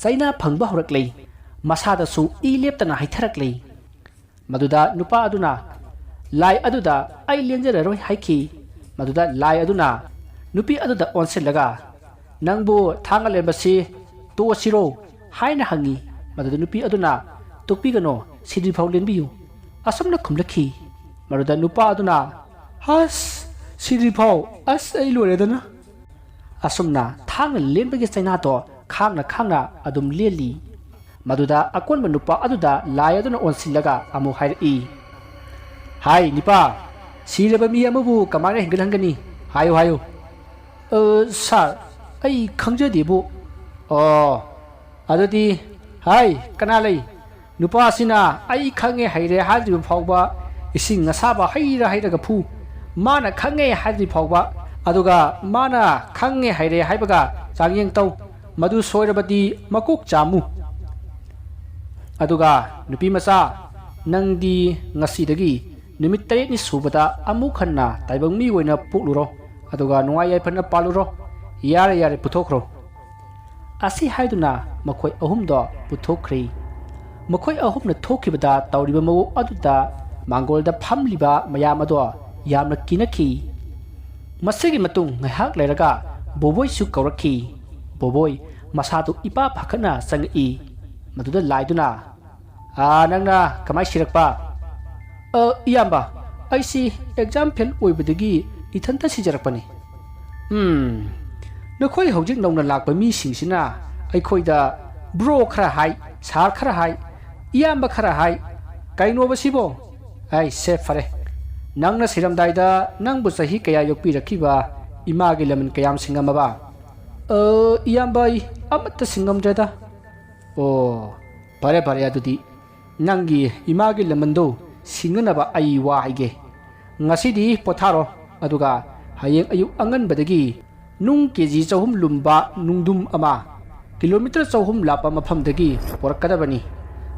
ꯆꯩꯅꯥ ꯐꯪꯕ ꯍꯧꯔꯛꯂꯦ꯫ ꯃꯁꯥꯗꯁꯨ ꯏ ꯂꯦꯞꯇꯅ ꯍꯩꯊꯔꯛꯂꯦ꯫ ꯃꯗꯨꯗ ꯅꯨꯄꯥ ꯑꯗꯨꯅ ꯂꯥꯏ ꯑꯗꯨꯗ "ꯑꯩ ꯂꯦꯟꯖꯔꯔꯣꯏ" ꯍꯥꯏꯈꯤ꯫ ꯃꯗꯨꯗ ꯂꯥꯏ ꯑꯗꯨꯅ ꯅꯨꯄꯤ ꯑꯗꯨꯗ ꯑꯣꯟꯁꯤꯜꯂꯒ, "ꯅꯪꯕꯨ ꯊꯥꯡꯅ ꯂꯦꯟꯕꯁꯤ ꯇꯣꯛꯑꯁꯤꯔꯣ?" ꯍꯥꯏꯅ ꯍꯪꯉꯤ꯫ ꯃꯗꯨꯗ ꯅꯨꯄꯤ ꯑꯗꯨꯅ, "ꯇꯣꯛꯄꯤꯒꯅꯣ, ꯁꯤꯗ꯭ꯔꯤꯐꯥꯎ ꯂꯦꯟꯕꯤꯌꯨ" ꯑꯁꯨꯝꯅ ꯈꯨꯝꯂꯛꯈꯤ꯫ ꯃꯗꯨꯗ ꯅꯨꯄꯥ ꯑꯗꯨꯅ, "ꯍꯁ, ꯁꯤꯗ꯭ꯔꯤꯐꯥꯎ? ꯑꯁ, ꯑꯩ ꯂꯣꯏꯔꯦꯗꯅ"꯫ ꯑꯁꯨꯝꯅ ꯊꯥꯡꯅ ꯂꯦꯟꯕꯒꯤ ꯆꯩꯅꯥꯗꯣ ꯈꯥꯡꯅ ꯈꯥꯡꯅ ꯑꯗꯨꯝ ꯂꯦꯜꯂꯤ꯫ ꯃꯗꯨꯗ ꯑꯀꯣꯟꯕ ꯅꯨꯄꯥ ꯑꯗꯨꯗ ꯂꯥꯏ ꯑꯗꯨꯅ ꯑꯣꯟꯁꯤꯜꯂꯒ ꯑꯃꯨꯛ ꯍꯥꯏꯔꯛꯏ, "ꯍꯥꯏ ꯅꯤꯄꯥ, ꯁꯤꯔꯕ ꯃꯤ ꯑꯃꯕꯨ ꯀꯃꯥꯏꯅ ꯍꯤꯡꯒꯠꯍꯟꯒꯅꯤ? ꯍꯥꯏꯌꯨ, ꯍꯥꯏꯌꯨ"꯫ "ꯑ, ꯁꯥꯔ, "ꯑꯩ ꯈꯪꯖꯗꯦꯕꯨ"꯫ "ꯑꯣ, ꯑꯗꯨꯗꯤ, ꯍꯥꯏ, ꯀꯅꯥ ꯂꯩ? ꯅꯨꯄꯥꯁꯤꯅ ꯑꯩ ꯈꯪꯉꯦ ꯍꯩꯔꯦ ꯍꯥꯏꯗ꯭ꯔꯤꯕ ꯐꯥꯎꯕ ꯏꯁꯤꯡ ꯑꯁꯥꯕ ꯍꯩꯔ ꯍꯩꯔꯒ ꯐꯨ꯫ ꯃꯥꯅ ꯈꯪꯉꯦ ꯍꯥꯏꯗ꯭ꯔꯤ ꯐꯥꯎꯕ, ꯑꯗꯨꯒ ꯃꯥꯅ ꯈꯪꯉꯦ ꯍꯩꯔꯦ ꯍꯥꯏꯕꯒ ꯆꯥꯡꯌꯦꯡ ꯇꯧ꯫ ꯃꯗꯨ ꯁꯣꯏꯔꯕꯗꯤ ꯃꯀꯣꯛ ꯆꯥꯝꯃꯨ꯫ ꯑꯗꯨꯒ ꯅꯨꯄꯤ ꯃꯆꯥ, ꯅꯪꯗꯤ ꯉꯁꯤꯗꯒꯤ ꯅꯨꯃꯤꯠ ꯇꯔꯦꯠꯅꯤ ꯁꯨꯕꯗ ꯑꯃꯨꯛ ꯍꯟꯅ ꯇꯥꯏꯕꯪ ꯃꯤ ꯑꯣꯏꯅ ꯄꯣꯛꯂꯨꯔꯣ, ꯑꯗꯨꯒ ꯅꯨꯡꯉꯥꯏ ꯌꯥꯏꯐꯅ ꯄꯥꯜꯂꯨꯔꯣ꯫ ꯌꯥꯔꯦ, ꯌꯥꯔꯦ, ꯄꯨꯊꯣꯛꯈ꯭ꯔꯣ"꯫ ꯑꯁꯤ ꯍꯥꯏꯗꯨꯅ ꯃꯈꯣꯏ ꯑꯍꯨꯝꯗꯣ ꯄꯨꯊꯣꯛꯈ꯭ꯔꯦ꯫ ꯃꯈꯣꯏ ꯑꯍꯨꯝꯅ ꯊꯣꯛꯈꯤꯕꯗ ꯇꯧꯔꯤꯕ ꯃꯑꯣꯡ ꯑꯗꯨꯗ ꯃꯥꯡꯒꯣꯜꯗ ꯐꯝꯂꯤꯕ ꯃꯌꯥꯝ ꯑꯗꯣ ꯌꯥꯝꯅ ꯀꯤꯅꯈꯤ꯫ ꯃꯁꯤꯒꯤ ꯃꯇꯨꯡ ꯉꯥꯏꯍꯥꯛ ꯂꯩꯔꯒ ꯕꯣꯕꯣꯏꯁꯨ ꯀꯧꯔꯛꯈꯤ꯫ ꯕꯣꯕꯣꯏ ꯃꯁꯥꯗꯨ ꯏꯄꯥ ꯄꯥꯈꯠꯅ ꯆꯪꯉꯛꯏ꯫ ꯃꯗꯨꯗ ꯂꯥꯏꯗꯨꯅ, "ꯑꯥ, ꯅꯪꯅ ꯀꯃꯥꯏ ꯁꯤꯔꯛꯄ?" "ꯑ, ꯏꯌꯥꯝꯕ, ꯑꯩꯁꯤ ꯑꯦꯛꯖꯥꯝ ꯐꯦꯜ ꯑꯣꯏꯕꯗꯒꯤ ꯏꯊꯟꯇ ꯁꯤꯖꯔꯛꯄꯅꯤ"꯫ "ꯎꯝ, ꯅꯈꯣꯏ ꯍꯧꯖꯤꯛ ꯅꯧꯅ ꯂꯥꯛꯄ ꯃꯤꯁꯤꯡꯁꯤꯅ ꯑꯩꯈꯣꯏꯗ ꯕ꯭ꯔꯣ ꯈꯔ ꯍꯥꯏ, ꯁꯥꯔ ꯈꯔ ꯍꯥꯏ, ꯏꯌꯥꯝꯕ ꯈꯔ ꯍꯥꯏ꯫ ꯀꯩꯅꯣꯕ ꯁꯤꯕꯣ? ꯑꯩ ꯁꯦ ꯐꯔꯦ꯫ ꯅꯪꯅ ꯁꯤꯔꯝꯗꯥꯏꯗ ꯅꯪꯕꯨ ꯆꯍꯤ ꯀꯌꯥ ꯌꯣꯛꯄꯤꯔꯛꯈꯤꯕ ꯏꯃꯥꯒꯤ ꯂꯃꯟ ꯀꯌꯥꯝ ꯁꯤꯡꯉꯝꯃꯕ?" "ꯑ, ꯏꯌꯥꯝꯕ, ꯑꯩ ꯑꯃꯠꯇ ꯁꯤꯡꯉꯝꯗ꯭ꯔꯦꯗ"꯫ "ꯑꯣ, ꯐꯔꯦ, ꯐꯔꯦ, ꯑꯗꯨꯗꯤ ꯅꯪꯒꯤ ꯏꯃꯥꯒꯤ ꯂꯃꯟꯗꯣ ꯁꯤꯡꯅꯅꯕ ꯑꯩ ꯋꯥ ꯍꯥꯏꯒꯦ꯫ ꯉꯁꯤꯗꯤ ꯄꯣꯊꯥꯔꯣ, ꯑꯗꯨꯒ ꯍꯌꯦꯡ ꯑꯌꯨꯛ ꯑꯉꯟꯕꯗꯒꯤ ꯅꯨꯡ ꯀꯦ ꯖꯤ ꯆꯍꯨꯝ ꯂꯨꯝꯕ ꯅꯨꯡꯗꯨꯝ ꯑꯃ ꯀꯤꯂꯣꯃꯤꯇꯔ ꯆꯍꯨꯝ ꯂꯥꯞꯄ ꯃꯐꯝꯗꯒꯤ ꯄꯨꯔꯛꯀꯗꯕꯅꯤ꯫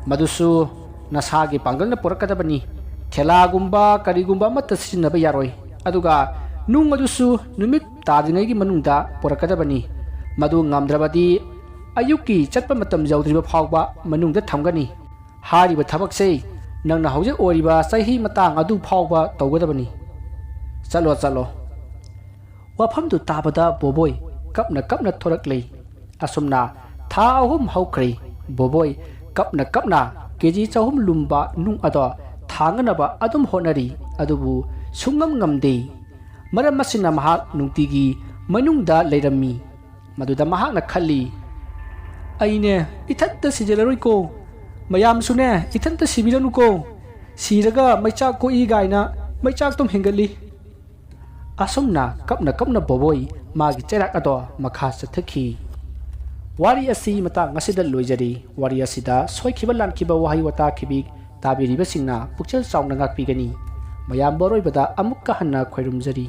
ꯃꯗꯨꯁꯨ ꯅꯁꯥꯒꯤ ꯄꯥꯡꯒꯜꯅ ꯄꯨꯔꯛꯀꯗꯕꯅꯤ꯫ ꯊꯦꯂꯥꯒꯨꯝꯕ ꯀꯔꯤꯒꯨꯝꯕ ꯑꯃꯠꯇ ꯁꯤꯖꯤꯟꯅꯕ ꯌꯥꯔꯣꯏ꯫ ꯑꯗꯨꯒ ꯅꯨꯡ ꯑꯗꯨꯁꯨ ꯅꯨꯃꯤꯠ ꯇꯥꯗ꯭ꯔꯤꯉꯩꯒꯤ ꯃꯅꯨꯡꯗ ꯄꯨꯔꯛꯀꯗꯕꯅꯤ꯫ ꯃꯗꯨ ꯉꯝꯗ꯭ꯔꯕꯗꯤ ꯑꯌꯨꯛꯀꯤ ꯆꯠꯄ ꯃꯇꯝ ꯌꯧꯗ꯭ꯔꯤꯕ ꯐꯥꯎꯕ ꯃꯅꯨꯡꯗ ꯊꯝꯒꯅꯤ꯫ ꯍꯥꯏꯔꯤꯕ ꯊꯕꯛꯁꯦ ꯅꯪꯅ ꯍꯧꯖꯤꯛ ꯑꯣꯏꯔꯤꯕ ꯆꯍꯤ ꯃꯇꯥꯡ ꯑꯗꯨ ꯐꯥꯎꯕ ꯇꯧꯒꯗꯕꯅꯤ꯫ ꯆꯠꯂꯣ, ꯆꯠꯂꯣ"꯫ ꯋꯥꯐꯝꯗꯨ ꯇꯥꯕꯗ ꯕꯣꯕꯣꯏ ꯀꯞꯅ ꯀꯞꯅ ꯊꯣꯔꯛꯂꯤ꯫ ꯑꯁꯨꯝꯅ ꯊꯥ ꯑꯍꯨꯝ ꯍꯧꯈ꯭ꯔꯦ꯫ ꯕꯣꯕꯣꯏ ꯀꯞꯅ ꯀꯞꯅ ꯀꯦ ꯖꯤ ꯆꯍꯨꯝ ꯂꯨꯝꯕ ꯅꯨꯡ ꯑꯗꯣ ꯊꯥꯡꯅꯅꯕ ꯑꯗꯨꯝ ꯍꯣꯠꯅꯔꯤ, ꯑꯗꯨꯕꯨ ꯁꯨꯡꯉꯝ ꯉꯝꯗꯦ꯫ ꯃꯔꯝ ꯑꯁꯤꯅ ꯃꯍꯥꯛ ꯅꯨꯡꯇꯤꯒꯤ ꯃꯅꯨꯡꯗ ꯂꯩꯔꯝꯃꯤ꯫ ꯃꯗꯨꯗ ꯃꯍꯥꯛꯅ ꯈꯜꯂꯤ, "ꯑꯩꯅꯦ, ꯏꯊꯟꯇ ꯁꯤꯖꯤꯜꯂꯔꯣꯏꯀꯣ꯫ ꯃꯌꯥꯝꯁꯨꯅꯦ, ꯏꯊꯟꯇ ꯁꯤꯕꯤꯔꯅꯨꯀꯣ꯫ ꯁꯤꯔꯒ ꯃꯩꯆꯥꯛ ꯀꯣꯛꯏ ꯀꯥꯏꯅ ꯃꯩꯆꯥꯛꯇꯨꯝ ꯍꯦꯟꯒꯠꯂꯤ"꯫ ꯑꯁꯨꯝꯅ ꯀꯞꯅ ꯀꯞꯅ ꯕꯣꯕꯣꯏ ꯃꯥꯒꯤ ꯆꯩꯔꯥꯛ ꯑꯗꯣ ꯃꯈꯥ ꯆꯠꯊꯈꯤ꯫ ꯋꯥꯔꯤ ꯑꯁꯤ ꯃꯇꯥꯡ ꯑꯁꯤꯗ ꯂꯣꯏꯖꯔꯤ꯫ ꯋꯥꯔꯤ ꯑꯁꯤꯗ ꯁꯣꯏꯈꯤꯕ ꯂꯥꯟꯈꯤꯕ ꯋꯥꯍꯩ ꯋꯥꯇꯥ ꯈꯤꯕꯤ ꯇꯥꯕꯤꯔꯤꯕꯁꯤꯡꯅ ꯄꯨꯛꯆꯦꯜ ꯆꯥꯎꯅ ꯉꯥꯛꯄꯤꯒꯅꯤ꯫ ꯃꯌꯥꯝꯕꯨ ꯑꯔꯣꯏꯕꯗ ꯑꯃꯨꯛꯀ ꯍꯟꯅ ꯈꯣꯏꯔꯨꯝꯖꯔꯤ꯫